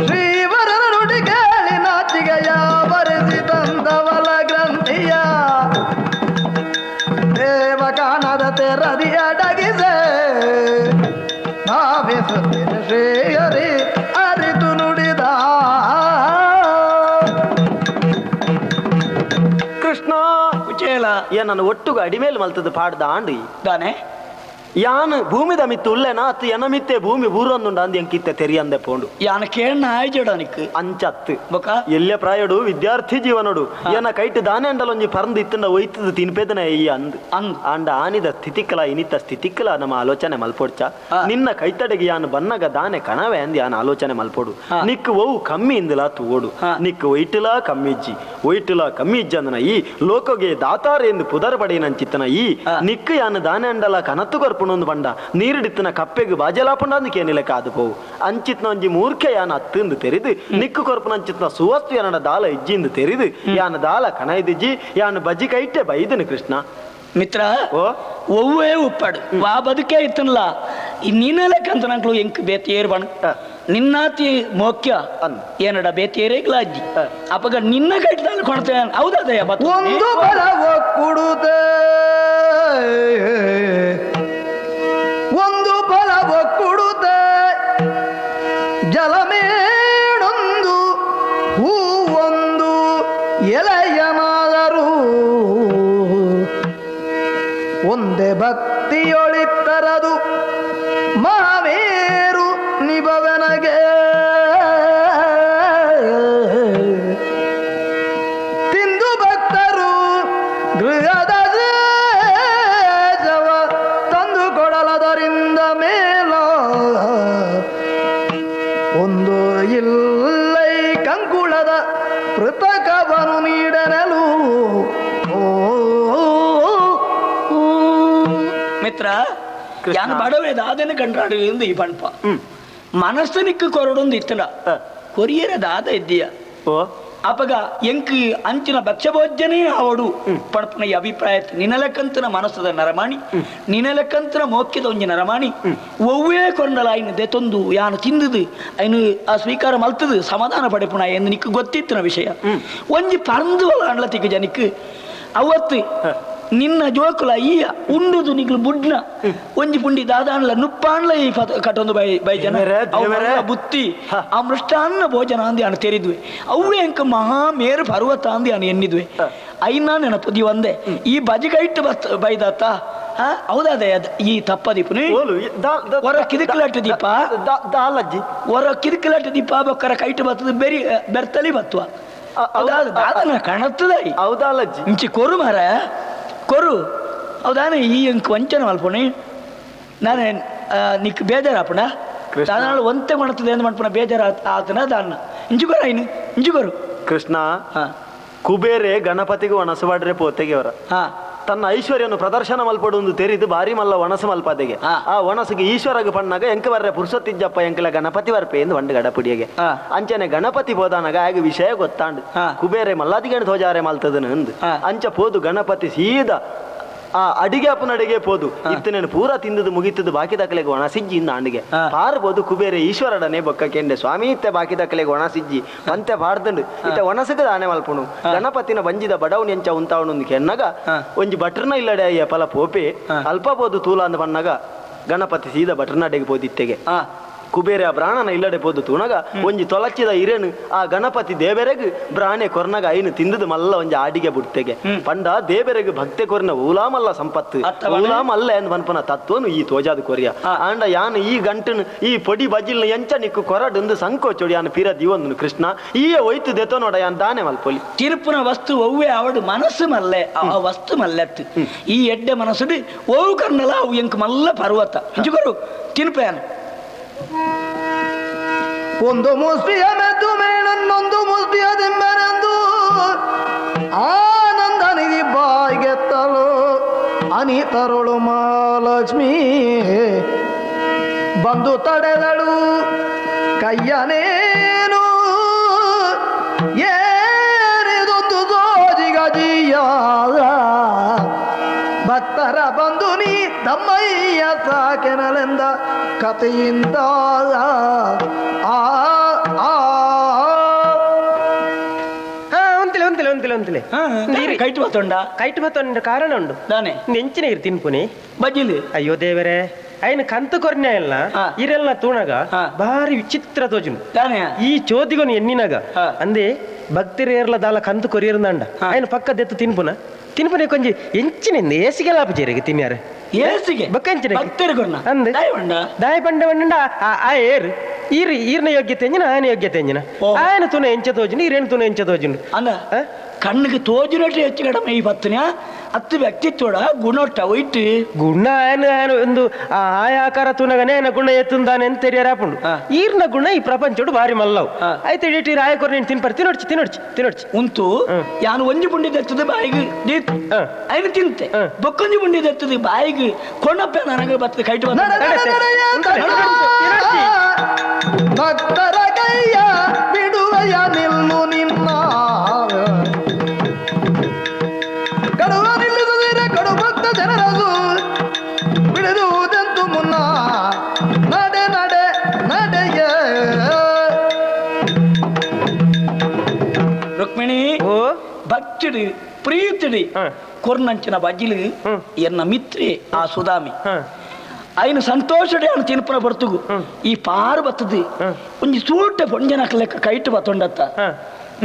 ಶ್ರೀವರನ ನುಡಿ ಕೇಳಿ ನಾಚಿಕೆಯಾವರಿಸಿ ತಂದವಲ ಗ್ರಂಥಿಯ ದೇವ ಕಾಣದ ತೆರದಿ ಅಡಗಿದೆ ಭಾವಿಸುತ್ತಿರ ಶ್ರೀಹರಿ ಅರಿತು ನುಡಿದ ಕೃಷ್ಣ ಕುಚೇಲ ಏನನ್ನು ಒಟ್ಟುಗ ಅಡಿಮೇಲೆ ಮಲ್ತದ ಪಾಡ್ದ ಆಂಡಿ ದಾನೆ ಯಾನ್ ಭೂಮಿದ ಮಿತ್ತು ಉಲ್ಲೆನಾ ಅತ್ತು ಎನಮಿತ್ತೆ ಭೂಮಿ ಬೂರೊಂದುಂಡ ಅಂದ್ ಎಂಕಿತ್ತೆ ತೆರಿಯಂದೆ ಪೋಂಡು ಯಾನ ಕೇಳ್ನ ಆಯ್ಜಡನಿಕ್ ಅಂಚತ್ತು ಬೊಕ ಎಲ್ಲೆ ಪ್ರಾಯಡು ವಿದ್ಯಾರ್ಥಿ ಜೀವನಡು ಏನ ಕೈಟ್ ದಾನೆ ಅಂಡಲೊಂಜಿ ಪರಂದು ಇತ್ತಂಡ ಒಯ್ತದ ತಿನ್ಪೇದನ ಅಯ್ಯ ಅಂದ್ ಅಂದ್. ಆಂಡ ಆನಿದ ಸ್ಥಿತಿಕ್ಕಲ ಇನಿತ ಸ್ಥಿತಿಕ್ಕಲ ನಮ್ಮ ಆಲೋಚನೆ ಮಲ್ಪೊಡ್ಚ. ನಿನ್ನ ಕೈತಡೆಗೆ ಯಾನ್ ಬನ್ನಗ ದಾನೆ ಕಣವೆ ಅಂದ್ ಯಾನ್ ಆಲೋಚನೆ ಮಲ್ಪೊಡು. ನಿಕ್ ಒವು ಕಮ್ಮಿ ಇಂದಲ ತೂವೊಡು. ನಿಕ್ ಒಯ್ಟುಲ ಕಮ್ಮಿಜ್ಜಿ ಒಯ್ಟುಲ ಕಮ್ಮಿ ಇಜ್ಜಂದನ ಈ ಲೋಕಗೆ ದಾತಾರೆ ಎಂದು ಪುದರ್ ಪಡೆಯನಂಚಿತ್ತನ ಈ ನಿಕ್ ಯಾನ್ ದಾನೆ ಅಂಡಲ ಕನತ್ತು ಕೊರ್ಪುಣೊಂದು ಬಂಡ ನೀರಿಡಿತ್ತನ ಕಪ್ಪೆಗ್ ಬಾಜಲಾಪುಂಡ ಅಂದ್ ಕೇನಿಲೆ ಕಾದು ಪೋವು ಅಂಚಿತ್ನ ಒಂಜಿ ಮೂರ್ಖೆ ಯಾನ್ ಅತ್ತಂದು ತೆರಿದು ನಿಕ್ಕು ಕೊರ್ಪುನ ಅಂಚಿತ್ನ ಸುವಸ್ತು ಯಾನಡ ದಾಲ ಇಜ್ಜಿಂದು ತೆರಿದು ಯಾನ ದಾಲ ಕಣೈದಿಜ್ಜಿ ಯಾನ್ ಬಜ್ಜಿ ಕೈಟೆ ಬೈದನು ಕೃಷ್ಣ. ಮಿತ್ರ ಓ ಒವ್ವೇ ಉಪ್ಪಾಡು ವಾ ಬದುಕೇ ಇತ್ತನಲ್ಲ ನೀನೆಲೆಕ್ಕಂತ ನಂಕ್ಲು ಎಂಕ್ ಬೇತಿಯೇರು ಬಣ ನಿನ್ನಾತಿ ಮೋಕ್ಯ ಏನಡ ಬೇತಿಯೇರೇ ಗ್ಲಾಜ್ಜಿ ಅಪಗ ನಿನ್ನ ಕೈಟಾಲ ಕೊಡ್ತೇನೆ ಹೌದದಯ್ಯ ಬತ್ತು ಒಂದು ಬಲವ ಕೊಡುತ್ತೆ ಒಂದು ಫಲವ ಕೊಡುತ್ತೆ ಜಲಮೇಣೊಂದು ಹೂವೊಂದು ಎಲೆಯನಾದರೂ ಒಂದೇ ಭಕ್ತಿಯೊಳಿತ್ತರದು ಮಹಾವೇರು ನಿಭವನಗೆ ತಿಂದು ಭಕ್ತರು ಗೃಹದ ಜವ ತಂದು ಕೊಡಲದರಿಂದ ಮೇಲ ಕೃತಕವನು ನೀಡನಲು. ಮಿತ್ರ, ಯಾನ್ ಬಡವೆ ದಾದನ ಕಂಡ್ರಾಡು ಎಂದು ಈ ಪಣ್ಪ ಮನಸ್ಸನಿಕ್ ಕೊರಡೊಂದು ಇತ್ತಡ ಕೊರಿಯರ ದಾದ ಇದ್ದೀಯ. ಅಪಗ ಎಂಕ್ ಅಂಚಿನ ಭಕ್ಷ್ಯಭೋಜನೇ ಅವಡು ಪಣಪನ ಈ ಅಭಿಪ್ರಾಯ. ನಿನಲಕ್ಕಂತನ ಮನಸ್ಸದ ನರಮಾಣಿ, ನಿನಲಕ್ಕಂತನ ಮೋಕ್ಯದ ಒಂಜಿ ನರಮಾಣಿ ಒವ್ವೇ ಕೊಂಡಲ ಐನು ದೆತೊಂದು ಯಾನು ತಿಂದುದು ಐನು ಆ ಸ್ವೀಕಾರ ಮಲ್ತದು ಸಮಾಧಾನ ಪಡೆಪುಣ ಎಂದು ನಿಕ್ ಗೊತ್ತಿತ್ತಿನ ವಿಷಯ. ಒಂಜಿ ಪರಂದು ಅಣ್ಲತಿಕ್ ಜನಿಕ್ ಅವತ್ತು ನಿನ್ನ ಜೋಕುಲ ಈಯ ಉಂಡುದು ನಿಗ್ಲು ಬುಡ್ನ ಒಂಜಿ ಪುಂಡಿ ದಾದಾನ್ಲ ನುಪ್ಪಾನ್ಲ ಈ ಕಟೊಂದು ಬೈ ಬೈ ಜನ ಬುತ್ತಿ ಆ ಮೃಷ್ಟಾನ್ನ ಭೋಜನ ಅಂದಿ ಅಣ್ಣ ತೆರಿದ್ವೆ. ಅವೇ ಅಂಕ ಮಹಾ ಮೇರು ಪರ್ವತ ಅಂದಿ ಅಣ್ಣ ಎನ್ನಿದ್ವೆ. ಐನ ನೆನಪು the ಒಂದೇ ಈ ಬಜಿಗೈಟ್ ಬಸ್ ಬೈದಾತ. ಹೌದಾದ ಈ ತಪ್ಪದೀಪುನಿ ಹೊರ ಕಿದುಕಲಾಟ ದೀಪ ಹೊರ ಕಿದುಕಲಾಟ ದೀಪ ಬೊಕ್ಕರ ಕೈಟ್ ಬರ್ತದ ಬೆರಿ ಬೆರ್ತಲಿ ಬತ್ವ ದಾದನ ಕಣತ್ತದ. ಹೌದಲ್ಲಜ್ಜಿ ಇಂಚಿ ಕೊರು ಮಾರ ಕೊರು. ಹೌದಾನೆ ಈ ಅಂಕ ವಂಚನೆ ಮಲ್ಪುಣಿ ನಾನೇ ನಿಕ್ ಬೇಜಾರಾಪಣ ದಾನಾಳು ಒಂತೆ ಮಾಡ್ತದೆ ಎಂದು ಮಾಡ್ಪಣ ಬೇಜಾರ ಆತನ ದಾನ ಇಂಚುಕೊರ ಐನು ಇಂಚುಕೊರು. ಕೃಷ್ಣ, ಕುಬೇರೆ ಗಣಪತಿಗೂ ಒಣಸುವಾಡ್ರೆ ಪೋತೆಗೆ ಅವರ ತನ್ನ ಐಶ್ವರ್ಯನು ಪ್ರದರ್ಶನ ಮಲ್ಪಡು ಒಂದು ತೆರಿದು ಬಾರಿ ಮಲ್ಲ ಒಣಸು ಮಲ್ಪದೆಗೆ. ಆ ಒಣಸಿಗೆ ಈಶ್ವರಗ ಪಣ್ಣಾಗ ಎಂಕ ಬರ್ರೆ ಪುರುಷತ್ತಿಜ್ಜಪ್ಪ ಎಂಕಲ ಗಣಪತಿ ಬರ್ಪೆ ಎಂದು వంಡು ಗಡಪುಡಿಯಗೆ. ಅಂಚನೆ ಗಣಪತಿ ಹೋದಾನಾಗ ಆಗ ವಿಷಯ ಗೊತ್ತಾಂಡು ಕುಬೇರೆ ಮಲ್ಲಾದಿಗಣ ಧ್ವಜಾರೆ ಮಲ್ತದನು ಅಂದು. ಅಂಚ ಪೋದು ಗಣಪತಿ ಸೀದಾ ಆ ಅಡಿಗೆ ಅಪ್ಪನಡಿಗೆ ಪೋದು ಇತ್ತನೇನು ಪೂರಾ ತಿಂದದು ಮುಗಿತದು ಬಾಕಿ ದಕ್ಕಲೆಗೆ ಒಣ ಸಿಜ್ಜಿ ಇಂದ ಅಂಡಿಗೆ ಪಾರ್ಬೋದು. ಕುಬೇರೆ ಈಶ್ವರಡನೆ ಬೊಕ್ಕ ಕೆಂಡೆ ಸ್ವಾಮಿ ಇತ್ತೆ ಬಾಕಿ ದಕ್ಕಲೆಗೆ ಒಣ ಸಿಜ್ಜಿ ಪಂತೆ ಪಾಡ್ದಂಡು ಇತ್ತೆ ಒಣಸಗ ದಾನೆ ಮಲ್ಪುಣು ಗಣಪತಿನ ಬಂಜಿದ ಬಡವನ್ ಎಂಚ ಉಂತಾವಣು ಕೆನ್ನಗ ಒಂಜಿ ಬಟ್ರನ ಇಲ್ಲಡೆ ಅಯ್ಯ ಪಲ ಪೋಪೆ ಅಲ್ಪ ಪೋದು ತೂಲ ಅಂದ ಬಣ್ಣಗ ಗಣಪತಿ ಸೀದಾ ಬಟ್ರನಡೆಗೆ ಪೋದಿತ್ತೆಗೆ. ಕುಬೇರೆ ಆ ಬ್ರಾಣನ ಇಲ್ಲಡೆ ಪೋದು ತೂಣಗ ಒಂಜಿ ತೊಲಚಿದ ಇರೇನು ಆ ಗಣಪತಿ ದೇವರೆಗ್ ಬ್ರಾಣೆ ಕೊರ್ನಗ ಐನು ತಿಂದದು ಮಲ್ಲ ಒಂಜಿ ಆಡಿಗೆ ಬುಡ್ತೆಗೆ. ಪಂಡ ದೇವರೆಗ್ ಭಕ್ತೆ ಕೊರ್ನ ಊಲಾ ಮಲ್ಲ ಸಂಪತ್ತು ಊಲಾ ಮಲ್ಲ ಎಂದು ಪನ್ಪನ ತತ್ವನು ಈ ತೋಜಾದ ಕೊರಿಯ. ಆಂಡ ಯಾನು ಈ ಗಂಟನು ಈ ಪೊಡಿ ಬಜಿಲ್ನ ಎಂಚ ನಿಕ್ಕು ಕೊರಡುಂದು ಸಂಕೋಚೋಡಿ ಯಾನು ಪೀರ ದಿವೊಂದನು ಕೃಷ್ಣ ಈ ಒಯ್ತು ದೆತೋ ನೋಡ ಯಾನ್ ದಾನೆ ಮಲ್ಪೊಲಿ. ತಿರುಪುನ ವಸ್ತು ಒವ್ವೆ ಅವಡು ಮನಸ್ಸು ಮಲ್ಲೆ ಆ ವಸ್ತು ಮಲ್ಲೆತ್ತು ಈ ಎಡ್ಡೆ ಮನಸ್ಸುಡು ಓವು ಕರ್ನಲ ಅವು ಎಂಕ್ ಮಲ್ಲ ಪರ್ವತ ಇಂಚುಕೊರು ತಿನ್ಪೇನು. ಒಂದು ಮುಸ್ತಿಯ ಮೆದ್ದು ಮೇಣನ್ನೊಂದು ಮುಸ್ತಿಯ ದಿಂಬನೆಂದು ಆನಂದ ನಿಧಿ ಬಾಯಿಗೆತ್ತಲು ಅನಿತರುಳು ಮಹಾಲಕ್ಷ್ಮೀ ಬಂದು ತಡೆದಳು ಕೈಯನೇನು ಏನಿದೊಂದು ಸೋಜಿಗಜಿಯ ಭಕ್ತರ ಬಂದು ನೀ ತಮ್ಮಯ್ಯ ಸಾಕೆನಲೆಂದ ಕಥೆಯಿಂದ ಆ ಆ ಒಂತಿಲೆ ಒಂತಿಲೆ ಒಂತಿಲೆ ಒಂತಿಲೆ ಕೈಟ್ ಬತ್ತೊಂಡ ಕೈಟ್ ಬತ್ತೊಂಡ ಕಾರಣ ಉಂಡು ದಾನೆ ನೆಂಚಿನ ಇರ್ ತಿನ್ಪುನಿ ಬಜಿಲು. ಅಯ್ಯೋ ದೇವರೇ ಐನ ಕಂತು ಕೊರ್ನೆ ಇಲ್ಲ ಇರೆಲ್ಲ ತೂಣಗ ಭಾರಿ ವಿಚಿತ್ರ ತೋಜುನು ಈ ಚೋದಿಗೊನು ಎನ್ನಿನಾಗ ಅಂದೆ ಭಕ್ತರೇರ್ಲ ದಾಲ ಕಂತು ಕೊರಿಯರ್ದಂಡ ಐನ ಪಕ್ಕ ದೆತ್ತು ತಿನ್ಪುನ ತಿನ್ಪುನೆ ಕೊಂಜಿ ಎಂಚಿನ ಏಸಿಗೆ ಲಾಭ ಜೇರಿಗೆ ತಿನ್ಯಾರ ಏಸಿಗೆ ಬೊಕ್ಕ ಎಂಚಿನ ಭಕ್ತರಿಗೊನ್ನ ಅಂದೆ ದಾಯ ಪಂಡ ಪಂಡ ಆ ಏರ್ ಈರ್ ಈರ್ನ ಯೋಗ್ಯತೆ ಎಂಜಿನ ಆಯನ ಯೋಗ್ಯತೆ ಎಂಜಿನ ಆಯನ ತುನ ಎಂಚ ತೋಜುನು ಈರೇನು ತುನ ಎಂಚ ತೋಜುನು ಅಂದ ಕಣ್ಣಿಗೆ ತೋಜಿನಟ್ಟು ಹೆಚ್ಚು ಕಡಿಮೆ ಈ ಬತ್ತನ ಅತ್ತು ವ್ಯಕ್ತಿತ್ವಡ ಗುಣೊಟ್ಟ ಒಯ್ಟ್ ಗುಣ ಆಯನ ಆಯನ ಒಂದು ಆಯಾಕಾರ ತುನಗನೆ ಆಯನ ಗುಣ ಎತ್ತುಂದಾನೆ ಅಂತ ತೆರಿಯರಾಪುಂಡು ಈರ್ನ ಗುಣ ಈ ಪ್ರಪಂಚೋಡು ಭಾರಿ ಮಲ್ಲವು ಆಯ್ತು ಇಟ್ಟು ರಾಯಕೊರ್ ನೀನು ತಿನ್ಪರ್ ತಿನ್ನೊಡ್ಚಿ ತಿನ್ನೊಡ್ಚಿ ತಿನ್ನೊಡ್ಚಿ ಉಂತು ಯಾನು ಒಂಜಿ ಪುಂಡಿ ದೆತ್ತದು ಬಾಯಿಗೆ ದೀತ್ ಐನು ತಿಂತೆ ಬೊಕ್ಕೊಂಜಿ ಪುಂಡಿ ದೆತ್ತದು ಬಾಯಿಗೆ ಕೊಣಪ್ಪೆ ನನಗೆ ಬತ್ತದ ಕೈಟ್ ಭಕ್ತರ ಕೈಯ ಬಿಡುವಯ ನಿಲ್ಲು ನಿನ್ನ ಕಡುವ ನಿಲ್ಲಿಸದಿರೆ ಕಡು ಭಕ್ತ ಜನರದು ಬಿಡುವುದೆಂತು ಮುನ್ನ ನಡೆ ನಡೆ ನಡೆಯ. ರುಕ್ಮಿಣಿ ಭಕ್ತಿಡಿ ಪ್ರೀತಿಡಿ ಕೊರ್ನಂಚಿನ ಬಜ್ಜಿಲು ಎನ್ನ ಮಿತ್ರಿ ಆ ಸುಧಾಮಿ ಐನು ಸಂತೋಷಡೆ ಅವನು ತಿನ್ಪುನ ಬರ್ತುಗು ಈ ಪಾರು ಬತ್ತದು ಒಂಜಿ ಸೂಟೆ ಪೊಂಜನಕ ಲೆಕ್ಕ ಕೈಟ್ ಬತ್ತೊಂಡತ್ತ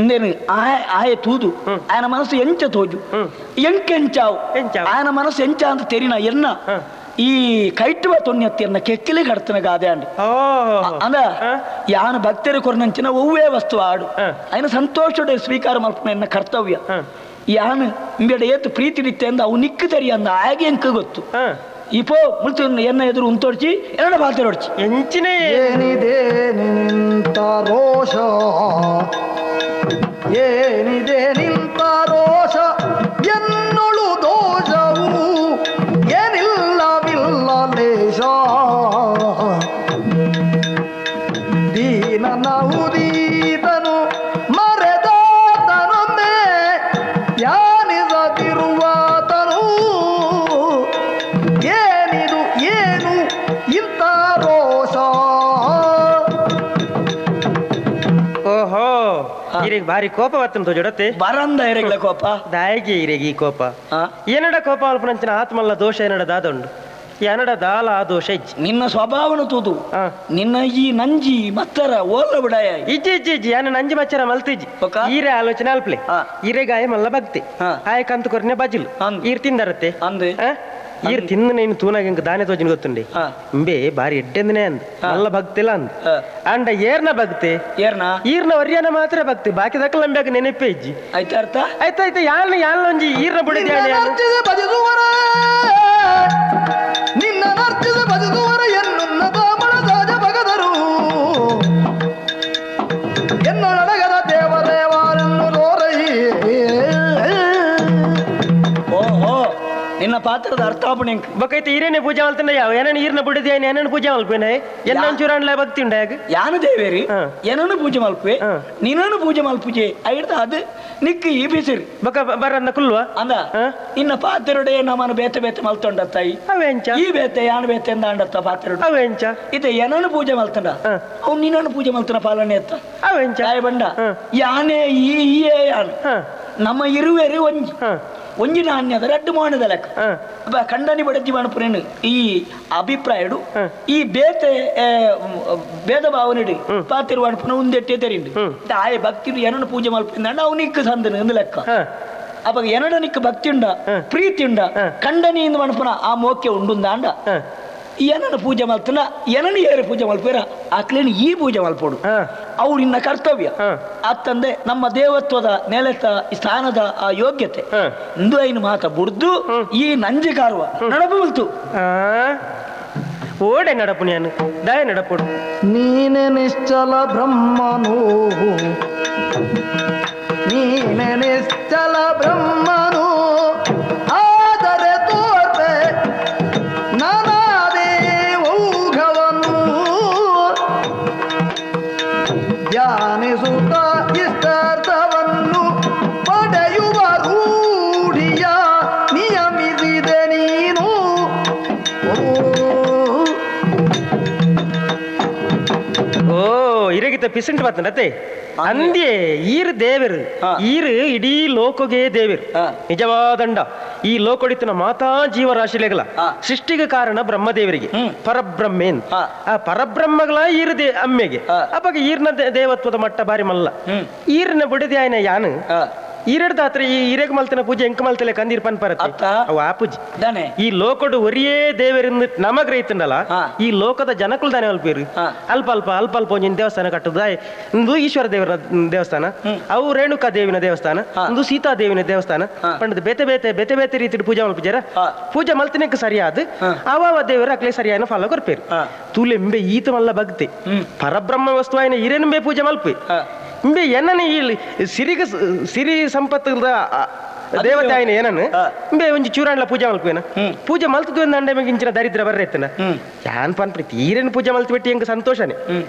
ಇಂದೇನು ಆಯ ಆಯ ತೂದು ఆయన మనసు ಎಂಚ ತೋಜು ಎಂಕೆಂಚಾವು ఆయన మనసు ಎಂಚ ಅಂತ ತೆರಿನ ಎನ್ನ ಈ ಕೈಟುವ ತೊಣ್ಯತ್ತೆನ್ನ ಕೆಕ್ಕಿಲಿ ಕಡ್ತನ ಗಾದೆ ಅಂಡ್ ಅಂದ ಯಾನು ಭಕ್ತರು ಕೊರ್ನಂಚಿನ ಒವ್ವೇ ವಸ್ತು ಆಡು ఆయన ಸಂತೋಷಡೆ ಸ್ವೀಕಾರ ಮಲ್ಪುನ ಎನ್ನ ಕರ್ತವ್ಯ ಯಾನು ಇಂಬೆಡ ಏತು ಪ್ರೀತಿ ನಿತ್ತೆ ಅಂದ ಅವು ನಿಕ್ಕು ತೆರಿಯ ಅಂದ ಆಗೆ ಎಂಕ ಗೊತ್ತು ಇಪೋ ಮುಲ್ತು ಎನ್ನ ಎದುರು ಉಂತೊಡ್ಚಿ ಎನ್ನಡ ಪಾತೆರೊಡ್ಚಿ ಎಂಚಿನೇ ಏನಿದೆ ನಿಂತ ರೋಷ ಏನಿದೆ ನಿಂತ ರೋಷ ಎನ್ನೊಳು ದೋಷವು ಏನಿಲ್ಲವಿಲ್ಲ ಲೇಷ. ದೀನನ ಉದೀತನು ಮರೆದಾತನೊಮ್ಮೆ ಧ್ಯಾನಿಸದಿರುವಾತನು ಏನಿದು ಏನು ಇಂಥ ರೋಷ. ಓಹೋ, ಇರಿಗೆ ಭಾರಿ ಕೋಪ ಬತ್ತಂತ ತೋಜಡತ್ತೆ. ಬರಂದ ಇರೆಗ್ಲ ಕೋಪ. ದಾಯಿಗೆ ಇರೆಗೆ ಈ ಕೋಪ? ಏನಡ ಕೋಪ ಅಲ್ಪನಂಚಿನ ಆತ್ಮಲ್ಲ ದೋಷ ಏನಡ ದಾದುಂಡು, ಏನಡ ದಾಲ ಆ ದೋಷ ಇಜ್ಜಿ. ನಿನ್ನ ಸ್ವಭಾವನ ತೂದು ನಿನ್ನ ಈ ನಂಜಿ ಮತ್ತರ ಓಲ್ಲ ಬಿಡಾಯ. ಇಜ್ಜಿ ಇಜ್ಜಿ ಇಜ್ಜಿ, ಯಾನ ನಂಜಿ ಮಚ್ಚರ ಮಲ್ತಿಜ್ಜಿ. ಬೊಕ? ಈರೆ ಆಲೋಚನೆ ಅಲ್ಪ್ಲೆ. ಈರೆ ಗಾಯ ಮಲ್ಲ ಭಕ್ತಿ. ಆಯ ಕಂತು ಕೊರ್ನೆ ಬಜಿಲು. ಅಂದ್. ಈರ್ ತಿಂದರತ್ತೆ. ಅಂದೆ. ಈರ್ ತಿಂದ ನೀನು ತೂನಾಗ ಇಂಕ ದಾನೆ ತೋಜಿನ ಗೊತ್ತುಂಡೆ. ಇಂಬೆ ಬಾರಿ ಎಡ್ಡೆಂದನೇ ಅಂದ್, ಮಲ್ಲ ಭಕ್ತಿಲ್ಲ ಅಂದ್. ಅಂಡ ಏರ್ನ ಭಕ್ತಿ? ಏರ್ನ? ಈರ್ನ ವರ್ಯನ ಮಾತ್ರ ಭಕ್ತಿ, ಬಾಕಿ ದಕ್ಕಲ ನಂಬ್ಯಾಗ ನೆನಪೇ ಇಜ್ಜಿ. ಆಯ್ತಾ ಅರ್ಥ? ಆಯ್ತಾಯ್ತು, ಯಾನ್ ಯಾನ್ ಒಂಜಿ ಈರ್ನ ಬುಡಿದಿ. ನಿನ್ನ ನರ್ಚಿಸಿ ಭಜಿಸುವರ, ನಿನ್ನ ನರ್ಚಿಸಿ ಭಜಿಸುವರ ಎನ್ನುನ್ನತ ಮನಸಾಜ ಭಗದರು ಎನ್ನೊಳಗದ ದೇವದೇವರನ್ನು ಲೋರೈ. ಓಹೋ, ನಿನ್ನ ಪಾತ್ರದ ಅರ್ಥಾಪಣೆ. ಬೊಕೈತೆ ಈರೇನೆ ಪೂಜೆ ಮಲ್ತಂಡ ಯಾವ ಏನೇನು ಈರ್ನ ಬುಡಿದಿ ಏನೇನು ಪೂಜೆ ಮಲ್ಪೇನೆ ಎಲ್ಲ ಒಂಚೂರು ಭಕ್ತಿ ಉಂಡಾಗ. ಯಾನು ದೇವೇರಿ ಏನನ್ನು ಪೂಜೆ ಮಲ್ಪುವೆ, ನಿನ್ನನ್ನು ಪೂಜೆ ಮಲ್ಪುಜೆ ಐಡ್ದ ಅದು ನಿಕ್ಕು ಈ ಬಿಸಿರು. ಬೊಕ ಬರಂದ ಕುಲ್ವ. ಅಂದ. ನಿನ್ನ ಪಾತ್ರಡೆ ನಮ್ಮನ್ನು ಬೇತೆ ಬೇತೆ ಮಲ್ತೊಂಡ ತಾಯಿ. ಅವೆಂಚ? ಈ ಬೇತೆ ಯಾನು ಬೇತೆ ಎಂದ ಅಂಡತ್ತ ಪಾತ್ರಡು. ಅವೆಂಚ? ಇದು ಏನನ್ನು ಪೂಜೆ ಮಲ್ತಂಡ, ಅವ್ನು ನಿನ್ನನ್ನು ಪೂಜೆ ಮಲ್ತನ ಪಾಲನೆ ಎತ್ತ. ಅವೆಂಚ? ತಾಯಿ ಬಂಡ ಯಾನೇ ಈ ಈಯೇ ಯಾನು. ನಮ್ಮ ಇರುವೆರಿ ಒಂಜಿ ಒಂಜಿ ನಾಣ್ಯದ ರಡ್ಡು ಮಾಣದ ಲೆಕ್ಕ. ಕಂಡನಿ ಬಡತಿ ಮಣಪುರೇನು ಈ ಅಭಿಪ್ರಾಯಡು ಈ ಬೇತೆ ಭೇದ ಭಾವನೆಡು ಪಾತಿರು ಅಣಪುನ ಉಂದೆಟ್ಟೆ ತೆರಿಂಡು. ಆಯ ಭಕ್ತಿ ಏನನ್ನು ಪೂಜೆ ಮಲ್ಪಿಂದ ಅವನಿಕ್ ಸಂದನು ಎಂದು ಲೆಕ್ಕ. ಅವಾಗ ಎನಡನಿಕ್ ಭಕ್ತಿ ಉಂಡ, ಪ್ರೀತಿ ಉಂಡ, ಕಂಡನಿ ಇಂದು ಮಣಪುನ ಆ ಮೋಕೆ ಉಂಡುಂದಾಂಡ ಏನನ್ನು ಪೂಜೆ ಮಲ್ತನ, ಏನನ್ನು ಏರು ಪೂಜೆ ಮಲ್ಪೇರ ಆಕ್ಲೇನು ಈ ಪೂಜೆ ಮಲ್ಪೋಡು, ಅವು ನಿನ್ನ ಕರ್ತವ್ಯ. ಅತ್ತಂದೆ ನಮ್ಮ ದೇವತ್ವದ ನೆಲೆತ ಸ್ಥಾನದ ಆ ಯೋಗ್ಯತೆ ಇಂದು ಐನು ಮಾತ ಬುಡ್ದು ಈ ನಂಜಿ ಕಾರುವ ನಡಪು ಬಲ್ತು. ಓಡೆ ನಡಪು ನಾನು ದಾಯ ನಡಪುಡು. ನೀನೆ ನಿಶ್ಚಲ ಬ್ರಹ್ಮನು, ನೀನೆ ನಿಶ್ಚಲ ಬ್ರಹ್ಮನು, ಆದರೆ ತೋರ್ಪೆ ನಾನಾದೇವೌಘವನ್ನು ಧ್ಯಾನಿಸುತ್ತ ಇಷ್ಟಾರ್ಥವನ್ನು ಪಡೆಯುವ ರೂಢಿಯ ನಿಯಮಿಸಿದೆ ನೀನು. ಓ, ಇರಗಿತ ಪಿಸಂಟ್ ಬರ್ತಂಡತ್ತೆ ಅಂದ್ಯೆ ಈರು ದೇವರು. ಈರು ಇಡೀ ಲೋಕಗೆ ದೇವರು. ನಿಜವಾದಂಡ ಈ ಲೋಕೊಡಿತನ ಮಾತಾ ಜೀವರಾಶಿಲೆಗಳ ಸೃಷ್ಟಿಗೆ ಕಾರಣ ಬ್ರಹ್ಮದೇವರಿಗೆ, ಪರಬ್ರಹ್ಮೇನ್. ಆ ಪರಬ್ರಹ್ಮಗಳ ಈರು they ಅಮ್ಮೆಗೆ. ಅಪ್ಪಾಗ ಈರ್ನ ದೇವತ್ವದ ಮಟ್ಟ ಬಾರಿ ಮಲ್ಲ. ಈರಿನ ಬುಡದಿ ಆಯ್ನ ಯಾನು ಈರೆಡ್ದ ಹತ್ರ ಈ ಈರೆಗ್ ಮಲ್ತನ ಪೂಜೆ ಎಂಕ ಮಲ್ತಲೆ ಕಂದೀರ್ ಪನ್ ಪರತ್ತೆ. ಅವು ಆ ಪೂಜೆ ಈ ಲೋಕಡು ಒರಿಯೇ ದೇವರಿಂದ ನಮಗ್ ರೈತಂಡಲ್ಲ. ಈ ಲೋಕದ ಜನಕುಲ್ ದಾನೆ ಅಲ್ಪೇರು. ಅಲ್ಪ ಅಲ್ಪ ಅಲ್ಪ ಅಲ್ಪ ಒಂಜಿನ ದೇವಸ್ಥಾನ ಕಟ್ಟುದು ಇಂದು ಈಶ್ವರ ದೇವರ ದೇವಸ್ಥಾನ, ಅವು ರೇಣುಕಾ ದೇವಿನ ದೇವಸ್ಥಾನ, ಇಂದು ಸೀತಾದೇವಿನ ದೇವಸ್ಥಾನ ಪಂಡದ ಬೇತೆ ಬೇತೆ ಬೇತೆ ಬೇತೆ ರೀತಿ ಪೂಜೆ ಮಲ್ಪುಜಾರ. ಪೂಜೆ ಮಲ್ತಿನಕ್ಕೆ ಸರಿಯಾದ ಅವ ದೇವರ ಅಕ್ಲೆ ಸರಿಯಾದ ಫಲ ಕೊರ್ಪೇರು. ತೂಲೆಂಬೆ ಈತ ಮಲ್ಲ ಭಕ್ತಿ ಪರಬ್ರಹ್ಮ ವಸ್ತು ಆಯ್ನ ಈರೇನುಂಬೆ ಪೂಜೆ ಮಲ್ಪೆ. ಇಂಬೆ ಏನನ ಈ ಸಿರಿಗ ಸಿರಿ ಸಂಪತ್ತದ ದೇವತೆ ಆಯ್ನ ಏನನ್ನು ಇಂಬೆ ಒಂಜಿ ಚೂರಾಂಡ್ಲ ಪೂಜೆ ಮಲ್ಪೇನ. ಪೂಜೆ ಮಲ್ತದ್ದು ಅಂಡೆ ಇಂಚಿನ ದರಿದ್ರ ಬರ್ರೆತ್ತನ ಯಾನ್ ಪನ್ ಪ್ರೀತಿ ಈರೇನು ಪೂಜೆ ಮಲ್ತು ಬಿಟ್ಟು ಎಂಕ ಸಂತೋಷನೇ.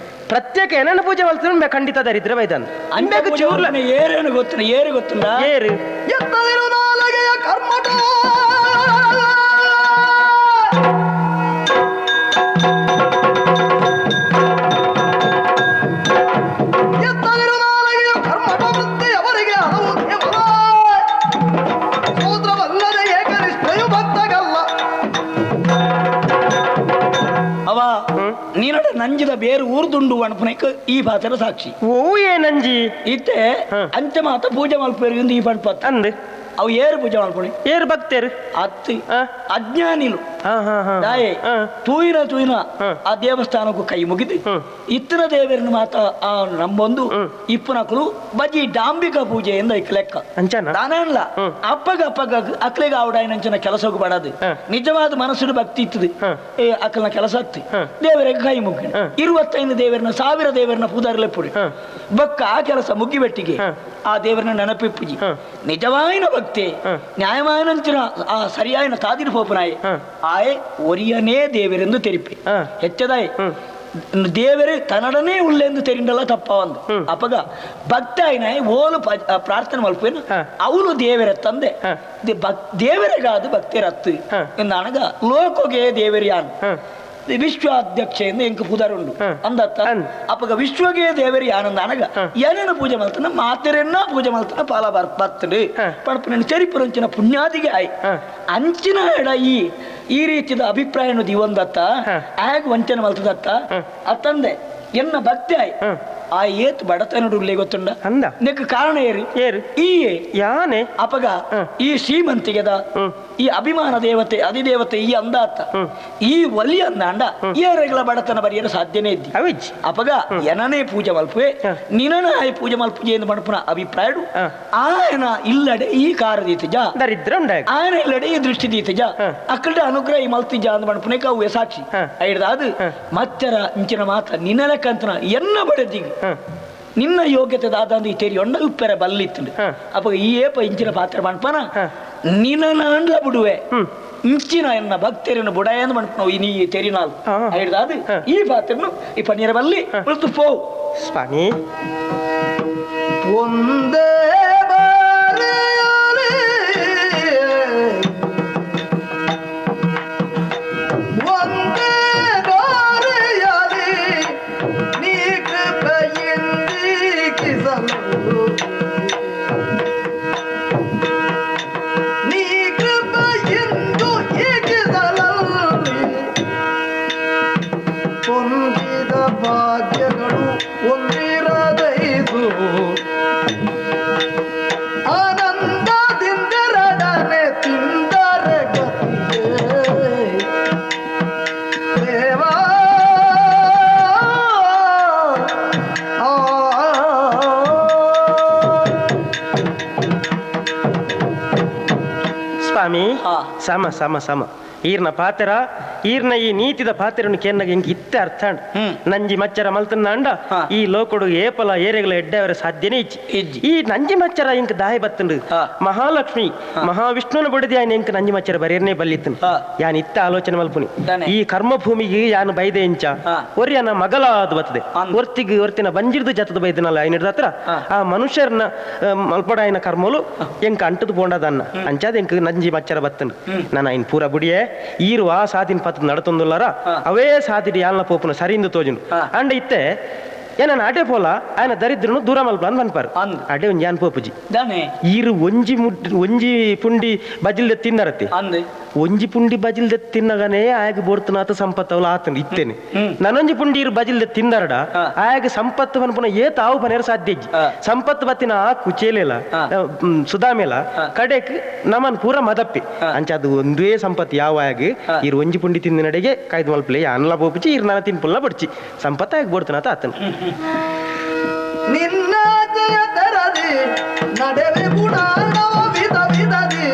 ಪ್ರತ್ಯೇಕ ಏನನ್ನ ಪೂಜೆ ಮಲ್ತು ಇಂಬೆ ಖಂಡಿತ ದರಿದ್ರ ಬೈದಾನ. ಅಂಬೆಗ್ ಚೂರ್ಲ ಏರೇನು ಗೊತ್ತಿನ ಏರು ಗೊತ್ತುಂಡ ಏರು ಎತ್ತದಿರು ನಾಲಗೆಯ ಕರ್ಮಟ ಎತ್ತದಿರು ನಾಲಗೆಯ ಕರ್ಮಟ ವೃತ್ತಿ ಅವರಿಗೆ ಹಲವು ದೇವರ ಸೂತ್ರವಲ್ಲದೆ ಏಕನಿಷ್ಠೆಯು ಭಕ್ತಗಲ್ಲ. ಅವ ನೀನಡ ನಂಜಿದ ಬೇರು ಊರ್ದುಂಡು ಅನ್ಪುನಕ್ ಈ ಪಾತ್ರ ಸಾಕ್ಷಿ. ಓ ಏ ನಂಜಿ ಇತ್ತೆ ಅಂಚೆ ಮಾತ ಪೂಜೆ ಮಲ್ಪೇರು ಈ ಪಣ್ಪತ್ ಅಂದ್ ಅವು ಏರು ಪೂಜೆ ಮಲ್ಪುಣಿ ಏರು ಭಕ್ತರು ಅತ್ತು ಅಜ್ಞಾನಿಲು. ದಾಯೆ ತೂಯಿನ ತೂಯಿನ ಆ ದೇವಸ್ಥಾನಕ್ಕೂ ಕೈ ಮುಗಿದು ಇತ್ತಿನ ದೇವರನ್ನು ಮಾತ ಆ ನಂಬೊಂದು ಇಪ್ಪುನಕುಲು ಬಜಿ ಡಾಂಬಿಕ ಪೂಜೆ ಎಂದ ಲೆಕ್ಕ ದಾನಲ್ಲ ಅಪ್ಪಗ ಅಪ್ಪಗ ಅಕ್ಲೆಗ ಆವಡಾಯನಂಚಿನ ಕೆಲಸಕ್ಕೂ ಬಡದು ನಿಜವಾದ ಮನಸ್ಸು ಭಕ್ತಿ ಇತ್ತದು ಅಕ್ಕಲ್ನ ಕೆಲಸ ಹತ್ತಿ ದೇವರಿಗೆ ಕೈ ಮುಗಿ 25 ದೇವರನ್ನ 1000 ದೇವರನ್ನ ಪೂಜಾರ್ಲೆಪ್ಪುಡಿ ಬಕ್ಕ ಆ ಕೆಲಸ ಮುಗ್ಗಿಬೆಟ್ಟಿಗೆ ಆ ದೇವರನ್ನ ನೆನಪಿಪ್ಪುಜಿ ನಿಜವಾಯಿನ ಭಕ್ತಿ ನ್ಯಾಯಮಾನಂಚಿನ ಆ ಸರಿಯಾಯಿನ ತಾದಿರು ಪೋಪನಾಯೆ ಆಯೆ ಒರಿಯನೇ ದೇವರೆಂದು ತೆರಿಪೆ ಹೆಚ್ಚದಾಯೆ ದೇವರೇ ತನ್ನಡನೇ ಉಳ್ಳೆಂದು ತೆರಿಂಡಲ್ಲ ತಪ್ಪ ಒಂದು ಅಪಗ ಭಕ್ತ ಆಯ್ನ ಓಲು ಪ್ರಾರ್ಥನೆ ಮಲ್ಪೇನು ಅವನು ದೇವರ ತಂದೆ ದೇವರಿಗಾದ ಭಕ್ತಿರತ್ತು ನನಗ ಲೋಕೋಗೆ ದೇವರಿಯಾನು ವಿಶ್ವಾಧ್ಯಕ್ಷ ಎಂದು ಎಂಕ ಪೂಜಾರುಂಡು ಅಂದತ್ತ ಅಪಗ ವಿಶ್ವಗೆ ದೇವರಿ ಆನಂದ ಅನಗ ಏನೇನು ಪೂಜೆ ಮಲ್ತನ ಮಾತೆರೆನ್ನ ಪೂಜೆ ಮಲ್ತನ ಪಾಲ ಬರ್ತದೆ ಪಣಪನ ಚರಿಪುರಂಚಿನ ಪುಣ್ಯಾದಿಗೆ ಆಯ್ ಅಂಚಿನ ಎಡ ಈ ಈ ರೀತಿಯ ಅಭಿಪ್ರಾಯ ದಿವಂದತ್ತ ಆಗ ವಂಚನೆ ಮಲ್ತದತ್ತ ಅತ್ತಂದೆ ಎನ್ನ ಭಕ್ತಿ ಆಯ್ ಆ ಏತ್ ಬಡತನಡುಳ್ಳೆ ಗೊತ್ತುಂಡ ಅಂದ ನೆಕ್ ಕಾರಣ ಏರು ಏರು ಈ ಯಾನೆ ಅಪಗ ಈ ಶ್ರೀಮಂತಿಗೆದ ಈ ಅಭಿಮಾನ ದೇವತೆ ಅಧಿದೇವತೆ ಈ ಅಂದಾತ ಈ ಒಲಿ ಅಂದಾಂಡ ಏರೆಗಳ ಬಡತನ ಬರೆಯಲು ಸಾಧ್ಯನೇ ಇದ್ದಿ ಅಪಗ ಎನನೇ ಪೂಜೆ ಮಲ್ಪುವೆ ನಿನನ ಆಯ್ ಪೂಜೆ ಮಲ್ಪುಜೆ ಎಂದು ಮಣಪುನ ಅಭಿಪ್ರಾಯಡು ಆಯನ ಇಲ್ಲಡೆ ಈ ಕಾರದೀತಜ ದರಿದ್ರ ಆಯನ ಇಲ್ಲಡೆ ಈ ದೃಷ್ಟಿ ದೀತಜ ಅಕ್ಕಡ ಅನುಗ್ರಹ ಈ ಮಲ್ತಿಜ ಅಂದ ಮಣಪುನೆ ಅವು ಸಾಕ್ಷಿ ಐಡ್ದಾದು ಮತ್ತರ ಇಂಚಿನ ಮಾತ ನಿನ್ನಲಕ್ಕಂತನ ಎನ್ನ ಬಡದಿಗೆ ನಿನ್ನ ಯೋಗ್ಯತೆ ದಾದ ಈ ತೆರಿ ಒಣ್ಣ ಉಪ್ಪೆರೆ ಬಲ್ಲಿತ್ತು ಅಪ್ಪ ಈ ಏಪ ಇಂಚಿನ ಪಾತ್ರ ಮಣ್ಪನ ನಿನ್ನ ನಾಂಡ್ಲ ಬಿಡುವೆ ಇಂಚಿನ ಎನ್ನ ಭಕ್ತರನ್ನು ಬುಡಯಂದು ಮಣ್ಪನ ನೀ ತೆರಿನಾಲ್ ಹಿಡ್ದಾದು ಈ ಪಾತ್ರನು ಈ ಪನ್ನೀರ ಬಲ್ಲಿ ಉಳಿತು ಪೋ ಸ್ವಾಮಿ ಒಂದೇ ಭಾಗ್ಯಗಳು ಒಂದಿರದೈದು ಆನಂದದಿಂದರಡನೆ ತಿಂದರೆ ಗತಿಯೇ ದೇವಾ. ಸ್ವಾಮಿ ಸಮ ಸಮ ಸಮ ಈರ್ನ ಪಾತ್ರ ಈರ್ನ ಈ ನೀತಿದ ಪಾತ್ರನು ಕೇನ್ನಗ ಇಂಕ ಇತ್ತೆ ಅರ್ಥ ನಂಜಿ ಮಚ್ಚರ ಮಲ್ತನಾಂಡ ಈ ಲೋಕಡು ಏಪಲ ಏರೆಗಳ ಎಡ್ಡೆವರ ಸಾಧ್ಯನೇ ಇಜ್ಜಿ. ಈ ನಂಜಿ ಮಚ್ಚರ ಇಂಕ ದಾಯ ಬತ್ತಂಡು ಮಹಾಲಕ್ಷ್ಮಿ ಮಹಾವಿಷ್ಣುನ ಬುಡದಿ ಆಯ್ನ ಇಂಕ ನಂಜಿ ಮಚ್ಚರ ಬರೇರ್ನೇ ಬಲ್ಲಿತ್ತನು ಯಾನ್ ಇತ್ತ ಆಲೋಚನೆ ಮಲ್ಪುನಿ ಈ ಕರ್ಮಭೂಮಿಗೆ ಯಾನು ಬೈದೆ ಇಂಚ ಒರಿಯನ ಮಗಲ ಅದು ಬತ್ತದೆ ಒರ್ತಿಗೆ ಒರ್ತಿನ ಬಂಜಿರ್ದು ಜತದ ಬೈದನಲ್ಲ ಐನಿಡ್ದ ಹತ್ರ ಆ ಮನುಷ್ಯರ್ನ ಮಲ್ಪಡಾಯಿನ ಕರ್ಮಲು ಎಂಕ ಅಂಟದು ಪೋಂಡದನ್ನ ಅಂಚಾದ ಎಂಕ ನಂಜಿ ಮಚ್ಚರ ಬತ್ತಂಡು ನಾನು ಐನ್ ಪೂರ ಬುಡಿಯೇ ಈರು ಆ ಸಾದಿನ ಪತ್ತ ನಡತೊಂದುಲ್ಲಾರ ಅವೇ ಸಾದಿಡಿ ಯಾಲ್ನ ಪೋಪುನ ಸರಿಂದು ತೋಜುಂಡು ಅಂಡ ಇತ್ತೆ ಏನ ಅಡೆ ಪೋಲ ಆಯನ ದರಿದ್ರನು ದೂರ ಮಲ್ಪ ಅಂದ್ ಪನ್ಪಾರು ಅಡೆ ಒಂಜಿ ಯಾನ್ ಪೋಪುಜಿ ಈರು ಒಂಜಿ ಒಂಜಿ ಪುಂಡಿ ಬಜಿಲ್ದ ತಿನ್ನರತಿ ಒಂಜಿ ಪುಂಡಿ ಬಜಿಲ್ದ ತಿನ್ನಗನೇ ಆಯಗ ಬೋಡ್ತನಾತ ಸಂಪತ್ತವಲ ಆತನ ಇತ್ತೇನೆ ನಾನೊಂಜಿ ಪುಂಡಿ ಇರು ಬಜಿಲ್ದ ತಿಂದರಡ ಆಯಗ ಸಂಪತ್ತು ಪನ್ಪುನ ಏ ತಾವು ಪನೇರ ಸಾಧ್ಯ ಇಜ್ಜಿ ಸಂಪತ್ತು ಬತ್ತಿನ ಆ ಕುಚೇಲೆಲ ಸುಧಾಮೇಲ ಕಡೆಕ್ ನಮನ್ ಪೂರ ಮದಪ್ಪಿ ಅಂಚ ಅದು ಒಂದೇ ಸಂಪತ್ತು ಯಾವ ಆಯಗ ಇರು ಒಂಜಿ ಪುಂಡಿ ತಿಂದಿನಡೆಗೆ ಕಾಯ್ದು ಮಲ್ಪಲೆ ಅನ್ಲ ಬೋಪುಚಿ ಇರು ನನ್ನ ತಿನ್ಪುಲ್ಲ ಬಡ್ಚಿ ಸಂಪತ್ತ ಆಗ ಬೋಡ್ತನಾತ ಆತನ ನಿನ್ನ ಜಯ ತೆರದಿ ನಡೆವೆ ಗುಣ ವಿಧ ವಿಧದಿ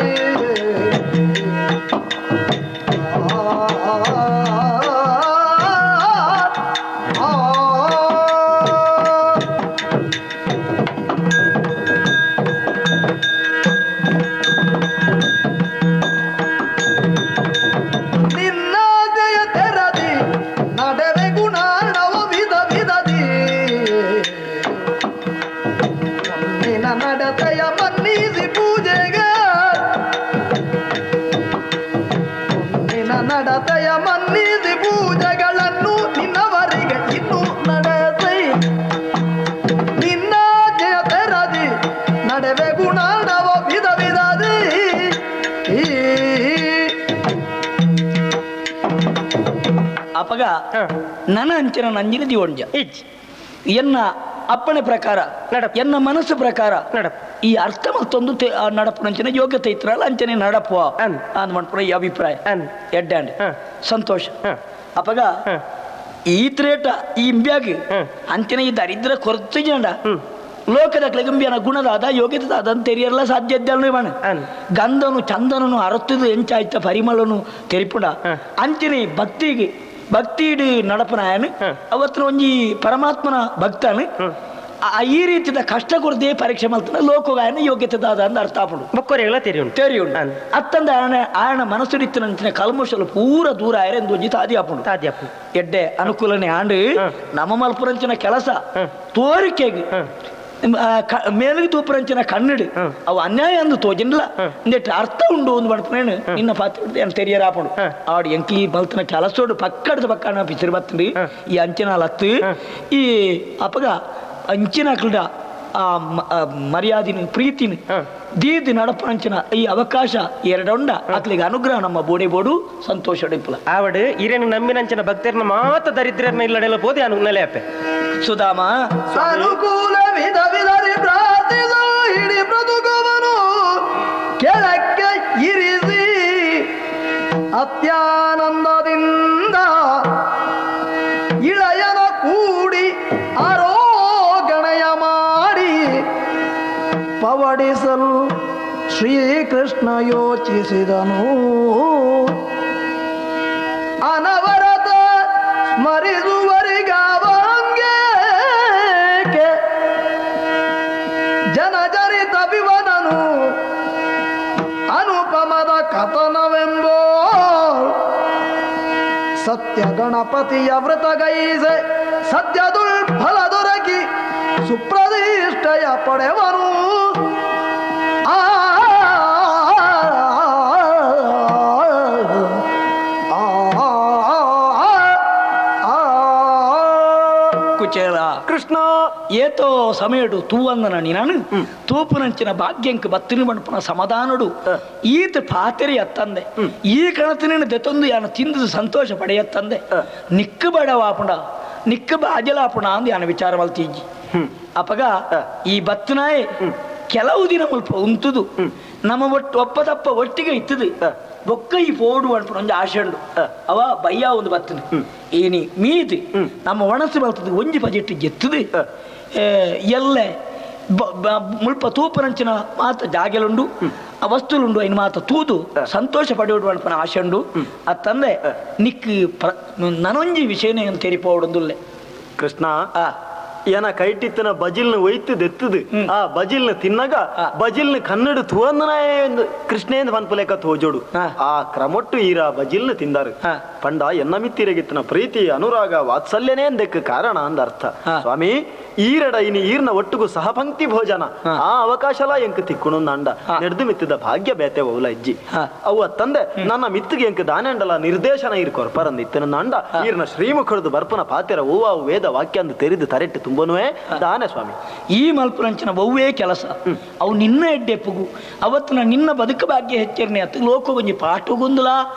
ನಿನ್ನ ಜಯ ತೆರದಿ ನಡೆವೆ ಗುಣ ವಿಧ ವಿಧದಿ ನಿನ್ನ ನಡತೆಯ ಮನ್ನಿಸಿ ಪೂಜೆಗೆ ನಿನ್ನ ನಡತೆಯ ಮನ್ನಿಸಿ ಪೂಜೆಗಳನ್ನು ನಿನ್ನವರಿಗೆ ಇನ್ನು ನಡೆಸೈ ನಿನ್ನ ಜಯ ತೆರದಿ ನಡೆವೆ ಗುಣವ ವಿಧ ವಿಧದಿ. ಅಪಗ ನನ್ನ ಅಂಚಿನ ನಂಜಿನ ದಿವೊಂಜ ಎನ್ನ ಅಪ್ಪಣೆ ಪ್ರಕಾರ ಎನ್ನ ಮನಸ್ಸು ಪ್ರಕಾರ ಈ ಅರ್ಥ ಮತ್ತೊಂದು ನಡಪುನಂಚಿನ ಯೋಗ್ಯತೆ ಇತ್ತರಲ್ಲ ಅಂಚನೆ ನಡಪುವ ಅಂದ್ ಮನ್ಪುನ ಈ ಅಭಿಪ್ರಾಯ ಎಡ್ಡಾಂಡ್ ಸಂತೋಷ. ಅಪಗ ಈ ತ್ರೇಟ ಈ ಇಂಬ್ಯಾಗ್ ಅಂಚನೆ ಈ ದರಿದ್ರ ಕೊರತು ಜಂಡ ಲೋಕದ ಕ್ಲಗಂಬಿಯನ ಗುಣದಾದ ಯೋಗ್ಯತೆ ಅಂತ ತೆರಿಯಲ್ಲ ಸಾಧ್ಯ ಇದ್ದಾನೆ. ಗಂಧನು ಚಂದನನು ಅರತ್ತದು ಎಂಚಾಯ್ತ ಪರಿಮಳನು ತೆರಿಪುಡ ಅಂಚನೆ ಭಕ್ತಿಗೆ ಭಕ್ತಿಡು ನಡಪನಾಯನು ಅವತ್ತಿನ ಒಂಜಿ ಪರಮಾತ್ಮನ ಭಕ್ತನು ಈ ರೀತಿಯ ಕಷ್ಟ ಕೊರತೆ ಪರೀಕ್ಷೆ ಮಲ್ತನ ಲೋಕಗಾಯನ ಯೋಗ್ಯತೆ ದಾದ ಅಂತ ಅರ್ಥ ಆಪುಂಡು. ಬೊಕ್ಕೊರೆಗಳ ತೆರಿಯುಂಡು ತೆರಿಯುಂಡು ಅತ್ತಂದ ಆಯನ ಆಯನ ಮನಸ್ಸುಡಿತ್ತಿನಂಚಿನ ಕಲ್ಮಶಲು ಪೂರ ದೂರ ಆಯರೆ ಒಂಜಿ ತಾದಿ ಆಪುಂಡು. ತಾದಿ ಆಪುಂಡು. ಎಡ್ಡೆ ಅನುಕೂಲನೆ ಆಂಡು ನಮ್ಮ ಮಲ್ಪುರಂಚಿನ ಕೆಲಸ ತೋರಿಕೆಗೆ ಮೇಲಿಗೆ ತೂಪುರಂಚಿನ ಕಣ್ಣಡು ಅವು ಅನ್ಯಾಯ ಅಂದು ತೋಜಿನ್ಲ ಇಂದೆಟ್ ಅರ್ಥ ಉಂಡು ಒಂದು ಪಡ್ಪನೇನು ನಿನ್ನ ಪಾತ್ರ ಏನು ತೆರಿಯರಾಪುಂಡು. ಆಡು ಎಂಕ್ಲಿ ಮಲ್ತನ ಕೆಲಸೋಡು ಪಕ್ಕಡ್ದ ಪಕ್ಕನ ಪಿಸಿರು ಬತ್ತಂಡು ಈ ಅಂಚಿನ ಲತ್ತು ಈ ಅಪಗ ಅಂಚಿನ ಅಕ್ಲಡ ಆ ಮರ್ಯಾದಿನ ಪ್ರೀತಿನ ದೀದಿ ನಡಪಂಚಿನ ಈ ಅವಕಾಶ ಎರಡೊಂಡ ಅಕ್ಲಿಗೆ ಅನುಗ್ರಹ ನಮ್ಮ ಬೋಡೆ ಬೋಡು ಸಂತೋಷ ಡಿಪ್ಪಲ ಆವಡು ಇರೇನು ನಂಬಿನಂಚಿನ ಭಕ್ತರನ್ನ ಮಾತ ದರಿದ್ರನ್ನ ಇಲ್ಲಡೆಲ್ಲ ಪೋದೆ ಅನು ನೆಲೆ ಅಪ್ಪೆ. ಸುಧಾಮ ಅನುಕೂಲ ವಿಧ ವಿಧರಿ ಪ್ರಾರ್ಥಿಸು ಹಿಡಿ ಬ್ರದುಕವನು ಕೆಳಕ್ಕೆ ಇರಿಸಿ ಅತ್ಯಾನಂದದಿಂದ ಇಳೆಯನ ಕೂಡಿ ಆರೋಗಣೆಯ ಮಾಡಿ ಪವಡಿಸಲು ಶ್ರೀಕೃಷ್ಣ ಯೋಚಿಸಿದನು. ಅನವರತ ಸ್ಮರಿಸುವರಿಗಾವಂಗೇಕೆ ಜನಜರಿತ ವಿವನನು ಅನುಪಮದ ಕಥನವೆಂಬೋ ಸತ್ಯ ಗಣಪತಿಯ ವ್ರತಗೈಸೆ ಸದ್ಯದುಲ್ ಫಲ ದೊರಕಿ ಸುಪ್ರತಿಷ್ಠೆಯ ಪಡೆವನು. ಆ ಕುಚೇಲ ಕೃಷ್ಣ ಏತೋ ಸಮಯಡು ತೂವಂದನ ನಾನು ತೂಪುನಂಚಿನ ಭಾಗ್ಯಂಕ ಬತ್ತಿನ ಬಣ್ಪುನ ಸಮಾಧಾನಡು ಈತ ಪಾತೆರೆ ಎತ್ತಂದೆ ಈ ಕಣತಿನ ದೆತೊಂದು ಯಾನ ತಿಂದು ಸಂತೋಷ ಪಡೆಯತ್ತಂದೆ ನಿಕ್ಕು ಬಡವಾಪುಣ ನಿಕ್ಕು ಬಾಜಲಾಪುಣ ಅಂದು ಯಾನ ವಿಚಾರ ಮಲ್ತೀಜಿ. ಅಪಗ ಈ ಬತ್ತನಾಯೆ ಕೆಲವು ದಿನ ಮುಲ್ಪ ಉಂತುದು ನಮ್ಮ ಒಟ್ಟು ಒಪ್ಪ ತಪ್ಪ ಒಟ್ಟಿಗೆ ಇತ್ತದು ಬೊಕ್ಕ ಈ ಪೋಡು ಅನ್ಪುನ ಒಂಜಿ ಆಶೆ ಉಂಡು ಅವ ಬಯ್ಯ ಒಂದು ಬತ್ತನ ಏನಿ ಮೀದು ನಮ್ಮ ಒಣಸು ಬರ್ತದೆ ಒಂಜಿ ಬಜೆಟ್ ಜೆತ್ತದು ಎಲ್ಲೆ ಮುಲ್ಪ ತೂಪನಂಚಿನ ಮಾತ ಜಾಗೆಲುಂಡು ಆ ವಸ್ತುಲುಂಡು ಐನ್ ಮಾತ ತೂದು ಸಂತೋಷ ಪಡೆಯುಡು ಅನ್ಪನ ಆಶೆ ಉಂಡು. ಅತ್ತಂದೆ ನಿಕ್ ನನೊಂಜಿ ವಿಷಯನೇ ಅಂತ ತೆರಿಪೋಡುಂದುಲ್ಲೆ. ಕೃಷ್ಣ ಏನ ಕೈಟಿತ್ತನ ಬಜಿಲ್ನ ಒಯ್ತು ದೆತ್ತದು ಆ ಬಜಿಲ್ನ ತಿನ್ನಗ ಬಜಿಲ್ನ ಕನ್ನಡ ತುವಂದನಾಯ ಕೃಷ್ಣೇಂದ್ರ ಪನ್ಪುಲೇಕ ತೋಜೋಡು ಆ ಕ್ರಮೊಟ್ಟು ಈರ ಬಜಿಲ್ನ ತಿಂದಾರು ಪಂಡ ಎನ್ನ ಮಿತ್ತಿರಗಿತ್ತನ ಪ್ರೀತಿ ಅನುರಾಗ ವಾತ್ಸಲ್ಯನೇ ಅಂದಕ್ಕೆ ಕಾರಣ ಅಂದ ಅರ್ಥ. ಸ್ವಾಮಿ ಈರಡ ಇನಿ ಈರ್ನ ಒಟ್ಟುಗು ಸಹಪಂಕ್ತಿ ಭೋಜನ ಆ ಅವಕಾಶಲ ಎಂಕ್ ತಿಕ್ಕುಣು ಅಂಡ ನೆಡ್ದು ಮಿತ್ತಿದ ಭಾಗ್ಯ ಬೇತೆ ಒವ್ಲ ಇಜ್ಜಿ ಅವು ತಂದೆ ನನ್ನ ಮಿತ್ತಿಗೆ ಎಂಕ್ ದಾನೆಂಡಲ ನಿರ್ದೇಶನ ಈರ್ ಕೊರ್ಪರಂದ ಇತ್ತನ ಅಂಡ ಈರ್ನ ಶ್ರೀಮುಖರದು ಬರ್ಪನ ಪಾತೆರ ಓ ವೇದ ವಾಕ್ಯ ಅಂದು ತೆರಿದು ತರೆಟ್ಟು ತುಂಬನುವೆ ದಾನೆ ಸ್ವಾಮಿ. ಈ ಮಲ್ಪುರಂಚಿನ ಒವ್ವೇ ಕೆಲಸ ಅವು ನಿನ್ನ ಎಡ್ಡೆಪ್ಪುಗು ಅವತ್ತಿನ ನಿನ್ನ ಬದುಕು ಭಾಗ್ಯ ಹೆಚ್ಚರಣೆ ಅತ್ತು ಲೋಕ ಒಂಜಿ ಪಾಟುಗುಂದುಲ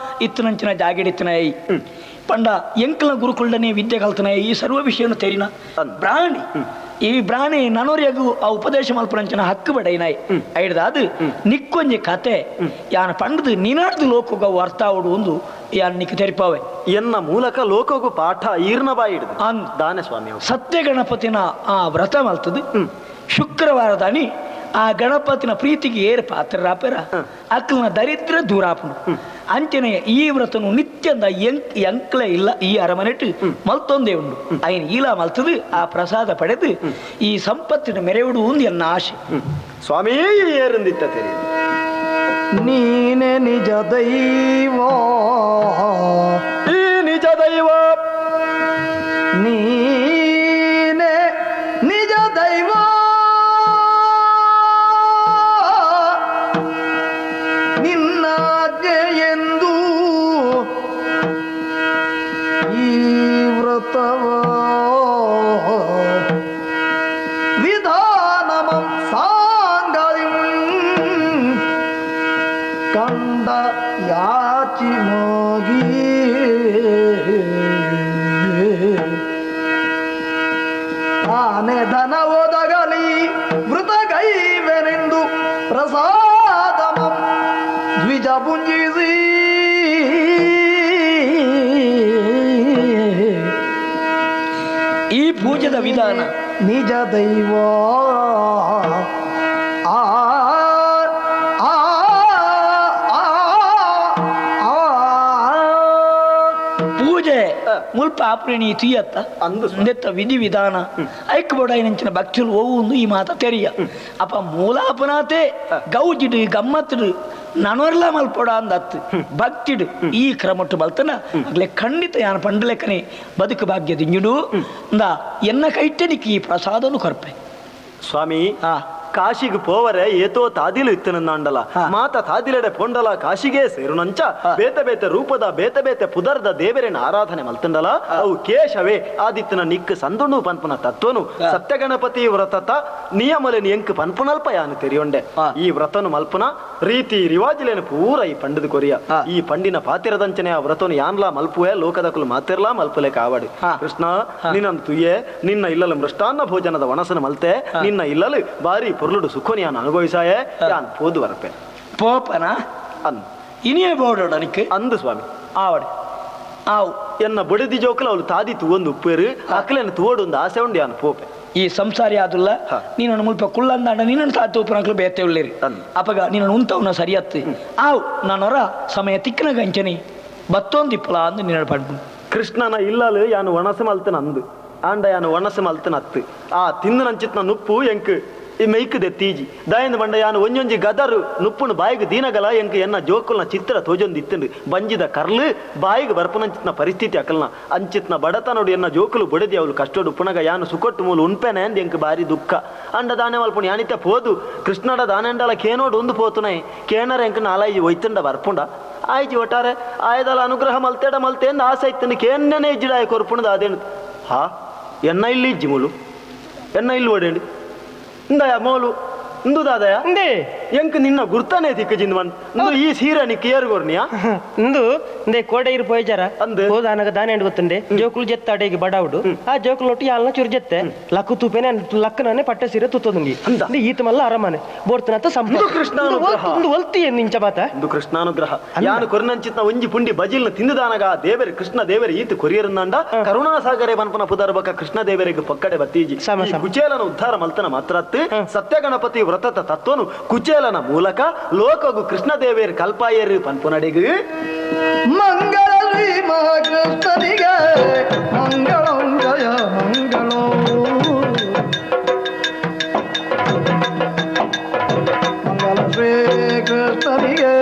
ಇತ್ತನಂಚಿನ ಜಾಗೆಡಿತ್ತನ ಪಂಡ ಎಂಕಲ ಗುರುಕುಲ್ಡನೆ ವಿದ್ಯೆ ಕಲ್ತನ ಈ ಸರ್ವ ವಿಷಯನು ತೆರಿನ ಬ್ರಾಣಿ ಈ ಬ್ರಾಣಿ ನನೋರಿಯಗು ಆ ಉಪದೇಶ ಮಲ್ಪುರಂಚಿನ ಹಕ್ಕು ಬಡೈನಾಯ್ ಐಡ್ದಾದು ನಿಕ್ಕೊಂಜಿ ಕತೆ ಯಾನ ಪಂಡದು ನಿನಾಡ್ದು ಲೋಕಗ ಅರ್ಥ ಒಂದು ಯಾನ್ ನಿಕ್ ತೆರಿಪಾವೆ ಎನ್ನ ಮೂಲಕ ಲೋಕಗು ಪಾಠ ಈರ್ನ ಬಾಯಿ ಹಿಡಿದು ದಾನೆ ಸ್ವಾಮಿ. ಸತ್ಯ ಗಣಪತಿನ ಆ ವ್ರತ ಮಲ್ತದು ಶುಕ್ರವಾರದಾನಿ ಆ ಗಣಪತಿನ ಪ್ರೀತಿಗೆ ಏರ್ ಪಾತ್ರರಾಪೆರ ಅಕ್ಲನ ದರಿದ್ರ ದೂರಾಪುಂಡು. ಅಂಚನೆ ಈ ವ್ರತನು ನಿತ್ಯಂದ ಎಂಕ್ಲ ಇಲ್ಲ ಈ ಅರಮನೆಟ್ಟು ಮಲ್ತೊಂದೇ ಉಂಡು ಐನ್ ಈಲ ಮಲ್ತದು ಆ ಪ್ರಸಾದ ಪಡೆದು ಈ ಸಂಪತ್ತಿನ ಮೆರೆಯುಡು ಒಂದು ಎನ್ನ ಆಶೆ. ಸ್ವಾಮಿ ಏರಂದಿತ್ತ ತೆರಿ ನೀನೆ ನಿಜ ದೈವ ಈ ನಿಜ ದೈವ ನೀನೆ ನಿಜ ದೈವ ನಿನ್ನಾಜ್ಞೆಯೆಂದು ಈ ವ್ರತವ ವಿಧಾನಮಂ ಸಾಂಗದಿಂ ಕಂಡ ಯಾಚಿ ಮೋಗಿ ಆನೆ ಧನವು ಪ್ರಸಾದಮಂ ದ್ವಿಜ ಪುಂಜಿಸಿ. ಈ ಪೂಜೆದ ವಿಧಾನ ನಿಜ ದೈವ ಆ ಆ ಆ ಪೂಜೆ ಮುಲ್ಪ ಆಪ್ರೇಣಿ ತುಯ್ಯತ್ತ ಅಂದೆತ್ತ ವಿಧಿ ವಿಧಾನ ಐಕ್ ಬೊಡಾಯಿನಂಚಿನ ಭಕ್ತಿಲು ಒವು ಈ ಮಾತ ತೆರಿಯ ಅಪ್ಪ ಮೂಲಾಪನಾತೆ ಗೌಜಿಡು ಗಮ್ಮತ್ತಿಡು ನನೊರ್ಲ ಮಲ್ಪೊಡ ಅಂದತ್ತು ಭಕ್ತಿಡು ಈ ಕ್ರಮಟ್ಟು ಬಲ್ತನ ಅಗ್ಲೆ ಖಂಡಿತ ಯಾನ ಪಂಡಲೆಕ್ಕನೆ ಬದುಕು ಭಾಗ್ಯ ದಿಂಜುಡು ಇಂದ ಎನ್ನ ಕೈಟನಿಕ್ ಈ ಪ್ರಸಾದನು ಕೊರ್ಪೆ. ಸ್ವಾಮಿ, ಕಾಶಿಗೆ ಪೋವರೆ ಏತೋ ತಾದಿಲು ಇತ್ತನಂದಾಂಡಲ ಮಾತ ತಾದಿಲೆಡೆ ಪೊಂಡಲ ಕಾಶಿಗೆ ಸೇರುನಂಚ ಬೇತೆ ಬೇತೆ ರೂಪದ ಬೇತೆ ಬೇತೆ ಪುದರ್ದ ದೇವರೆನ ಆರಾಧನೆ ಮಲ್ತಂಡಲ ಅವು ಕೇಶವೇ ಆದಿತ್ತನ ನಿಕ್ ಸಂದುಣು ಪನ್ಪುನ ತತ್ವನು ಸತ್ಯಗಣಪತಿ ವ್ರತತ ನಿಯಮಲೆನ್ ಎಂಕ್ ಪನ್ಪುನಲ್ಪ ಯಾನು ತೆರಿಯೊಂಡೆ. ಈ ವ್ರತನು ಮಲ್ಪುನ ರೀತಿ ರಿವಾಜುಲೇನು ಪೂರ ಈ ಪಂಡದ ಕೊರಿಯ. ಈ ಪಂಡಿನ ಪಾತಿರದಂಚನೆ ಆ ವ್ರತನು ಯಾನ್ಲಾ ಮಲ್ಪುವೆ ಲೋಕದಕುಲು ಮಾತಿರ್ಲಾ ಮಲ್ಪುಲೆ ಕಾವಡಿ. ಕೃಷ್ಣ ನಿನ್ನನ್ನು ತುಯ್ಯೆ ನಿನ್ನ ಇಲ್ಲಲು ಮೃಷ್ಟಾನ್ನ ಭೋಜನದ ಒಣಸನು ಮಲ್ತೆ ನಿನ್ನ ಇಲ್ಲಲು ಬಾರಿ ಪೊರ್ಲುಡು ಸುಖನಿ ಯಾನ್ ಅನುಭವಿಸಾಯೆ ಯಾನ್ ಪೋದು ವರಪೆ ಪೋಪನ ಅನ್ ಇನಿಯೇ ಬೋಡೋಡನಿಕ್ ಅಂದು ಸ್ವಾಮಿ ಆವಡೆ ಆವು ಎನ್ನ ಬೊಡೆದಿ ಜೋಕುಲು ಅವಳು ತಾದಿ ತೂವೊಂದು ಉಪ್ಪೇರು ಅಕ್ಲೆನ ತೂವೊಡು ಒಂದು ಆಸೆ ಉಂಡು ಯಾನ್ ಪೋಪೆ. ಈ ಸಂಸಾರಿ ಆದುಲ್ಲ ನೀನನ್ನು ಮುಲ್ಪ ಕುಳ್ಳಂದಾಂಡ ನಿನ್ನನ್ನು ತಾತು ಉಪ್ಪನಕ್ಲು ಬೇತೆ ಉಳ್ಳೇರಿ ಅಪಗ ನಿನ್ನನ್ನು ಉಂತವನ ಸರಿಯತ್ತು ಆವು ನಾನೊರ ಸಮಯ ತಿಕ್ಕನ ಗಂಚನಿ ಬತ್ತೊಂದಿಪ್ಪಲ ಅಂದು ನಿನ್ನ ಪಡ್ಬು. ಕೃಷ್ಣನ ಇಲ್ಲಲು ಯಾನು ಒಣಸು ಮಲ್ತನ ಅಂದು ಆಂಡ ಯಾನು ಒಣಸು ಮಲ್ತನ ಅತ್ತು ಆ ತಿಂದು ನಂಚಿತ್ನ ನುಪ್ಪು ಎಂಕ್ ಈ ಮೆಯ್ಕ್ ದೆತ್ತೀಜಿ ದಯಂದ ಬಂಡ ಯಾನು ಒಂಜೊಂಜಿ ಗದರು ನುಪ್ಪುನು ಬಾಯಿಗೆ ದೀನಗಲ ಎಂಕ್ ಎನ್ನ ಜೋಕುಲ್ನ ಚಿತ್ರ ತೋಜೊಂದು ಇತ್ತಂಡು ಬಂಜಿದ ಕರ್ಲು ಬಾಯಿಗೆ ಬರ್ಪುನಂಚಿತ್ನ ಪರಿಸ್ಥಿತಿ ಅಕಲ್ನ ಅಂಚಿತ್ನ ಬಡತನೋಡು ಎನ್ನ ಜೋಕುಲು ಬೊಡೆದಿ ಅವಳು ಕಷ್ಟೋಡು ಪುನಗ ಯಾನು ಸುಕೊಟ್ಟು ಮೂಲು ಉನ್ಪೆನೆ ಅಂದ್ ಎಂಕ್ ಬಾರಿ ದುಃಖ ಅಂಡ ದಾನೆ ಮಲ್ಪುಣು ಯಾನಿತ ಪೋದು ಕೃಷ್ಣಡ ದಾನೆಂಡಲ ಕೇನೋಡು ಒಂದು ಪೋತುನೈ ಕೇನರ ಎಂಕ್ ನಾಲಾಯಿ ಒಯ್ತಂಡ ಬರ್ಪುಂಡ ಆಯ್ಜಿ ಒಟ್ಟಾರೆ ಆಯದಲ ಅನುಗ್ರಹ ಮಲ್ತೇಡ ಮಲ್ತೇಂದು ಆಸೆ ಇತ್ತಂಡು ಕೇನ್ನೇ ಇಜ್ಜಿಡಾಯ ಕೊರ್ಪುಣದ ಅದೇನು ಹಾ ಎನ್ನ ಇಲ್ಲಿ ಇಜ್ಜಿ ಮೂಲು ಎನ್ನ ಇಲ್ಲಿ ಓಡೇಂಡು ಇಂದಯ ಮೋಲು ಇಂದು ದಾದಯ ಇಂದೇ ಎಂಕ್ ನಿನ್ನ ಗುರ್ತಾನೆ ತಿಕ್ಕಜಿಂದ ಮನ್ ಇಂದು ಈ ಸೀರೆ ನಿಕ್ ಏರುಗೋರ್ನಿಯಾ ಇಂದು ಇಂದೇ ಕೋಡೆ ಇರು ಪೋಯ್ಜಾರ ಅಂದು. ಹೋದಾನಗ ದಾನೆ ಎಂಡ್ ಗೊತ್ತುಂಡೆ ಜೋಕುಲು ಜೆತ್ತ ಅಡೆಗೆ ಬಡಾವುಡು ಆ ಜೋಕುಲು ಒಟ್ಟು ಯಾಲ್ನ ಚುರು ಜೆತ್ತೆ ಲಕ್ಕು ತೂಪೇನೆ ಲಕ್ಕನೇ ಪಟ್ಟೆ ಸೀರೆ ತುತ್ತೊಂದುಂಗಿ ಅಂದ. ಇಂದು ಈತ ಮಲ್ಲ ಅರಮಾನೆ ಬೋರ್ತನತ್ತ ಸಂಪ ಇಂದು ಕೃಷ್ಣಾನುಗ್ರಹ. ಇಂದು ಒಲ್ತಿ ಇಂಚ ಮಾತ ಇಂದು ಕೃಷ್ಣಾನುಗ್ರಹ ಯಾನು ಕೊರ್ನಂಚಿತ್ನ ಒಂಜಿ ಪುಂಡಿ ಬಜಿಲ್ನ ತಿಂದುದಾನಗ ದೇವರಿ ಕೃಷ್ಣ ದೇವರಿ ಈತ ಕೊರಿಯರ್ನಂಡ ಕರುಣಾಸಾಗರೆ ಪನ್ಪನ ಪುದರ್ಬಕ ಕೃಷ್ಣ ದೇವರಿಗೆ ಪಕ್ಕಡೆ ಬತ್ತೀಜಿ ಸಮ, ಈ ಸಮ. ಕುಚೇಲನ ಉದ್ಧಾರ ಮಲ್ತನ ಮಾತ್ರತ್ತು ಸತ್ಯಗಣಪತಿ ವ್ರತದ ತತ್ವನು ಕುಚೇಲನ ಮೂಲಕ ಲೋಕಗು ಕೃಷ್ಣ ದೇವೇರು ಕಲ್ಪಾಯರು ಪನ್ಪುನಡೆಗು ಮಂಗಳ ಶ್ರೀ ಮಹಾಕೃಷ್ಣನಿಗೆ ಮಂಗಳಂ ಜಯ ಮಂಗಳೋ ಮಂಗಳ ಶ್ರೀ ಕೃಷ್ಣನಿಗೆ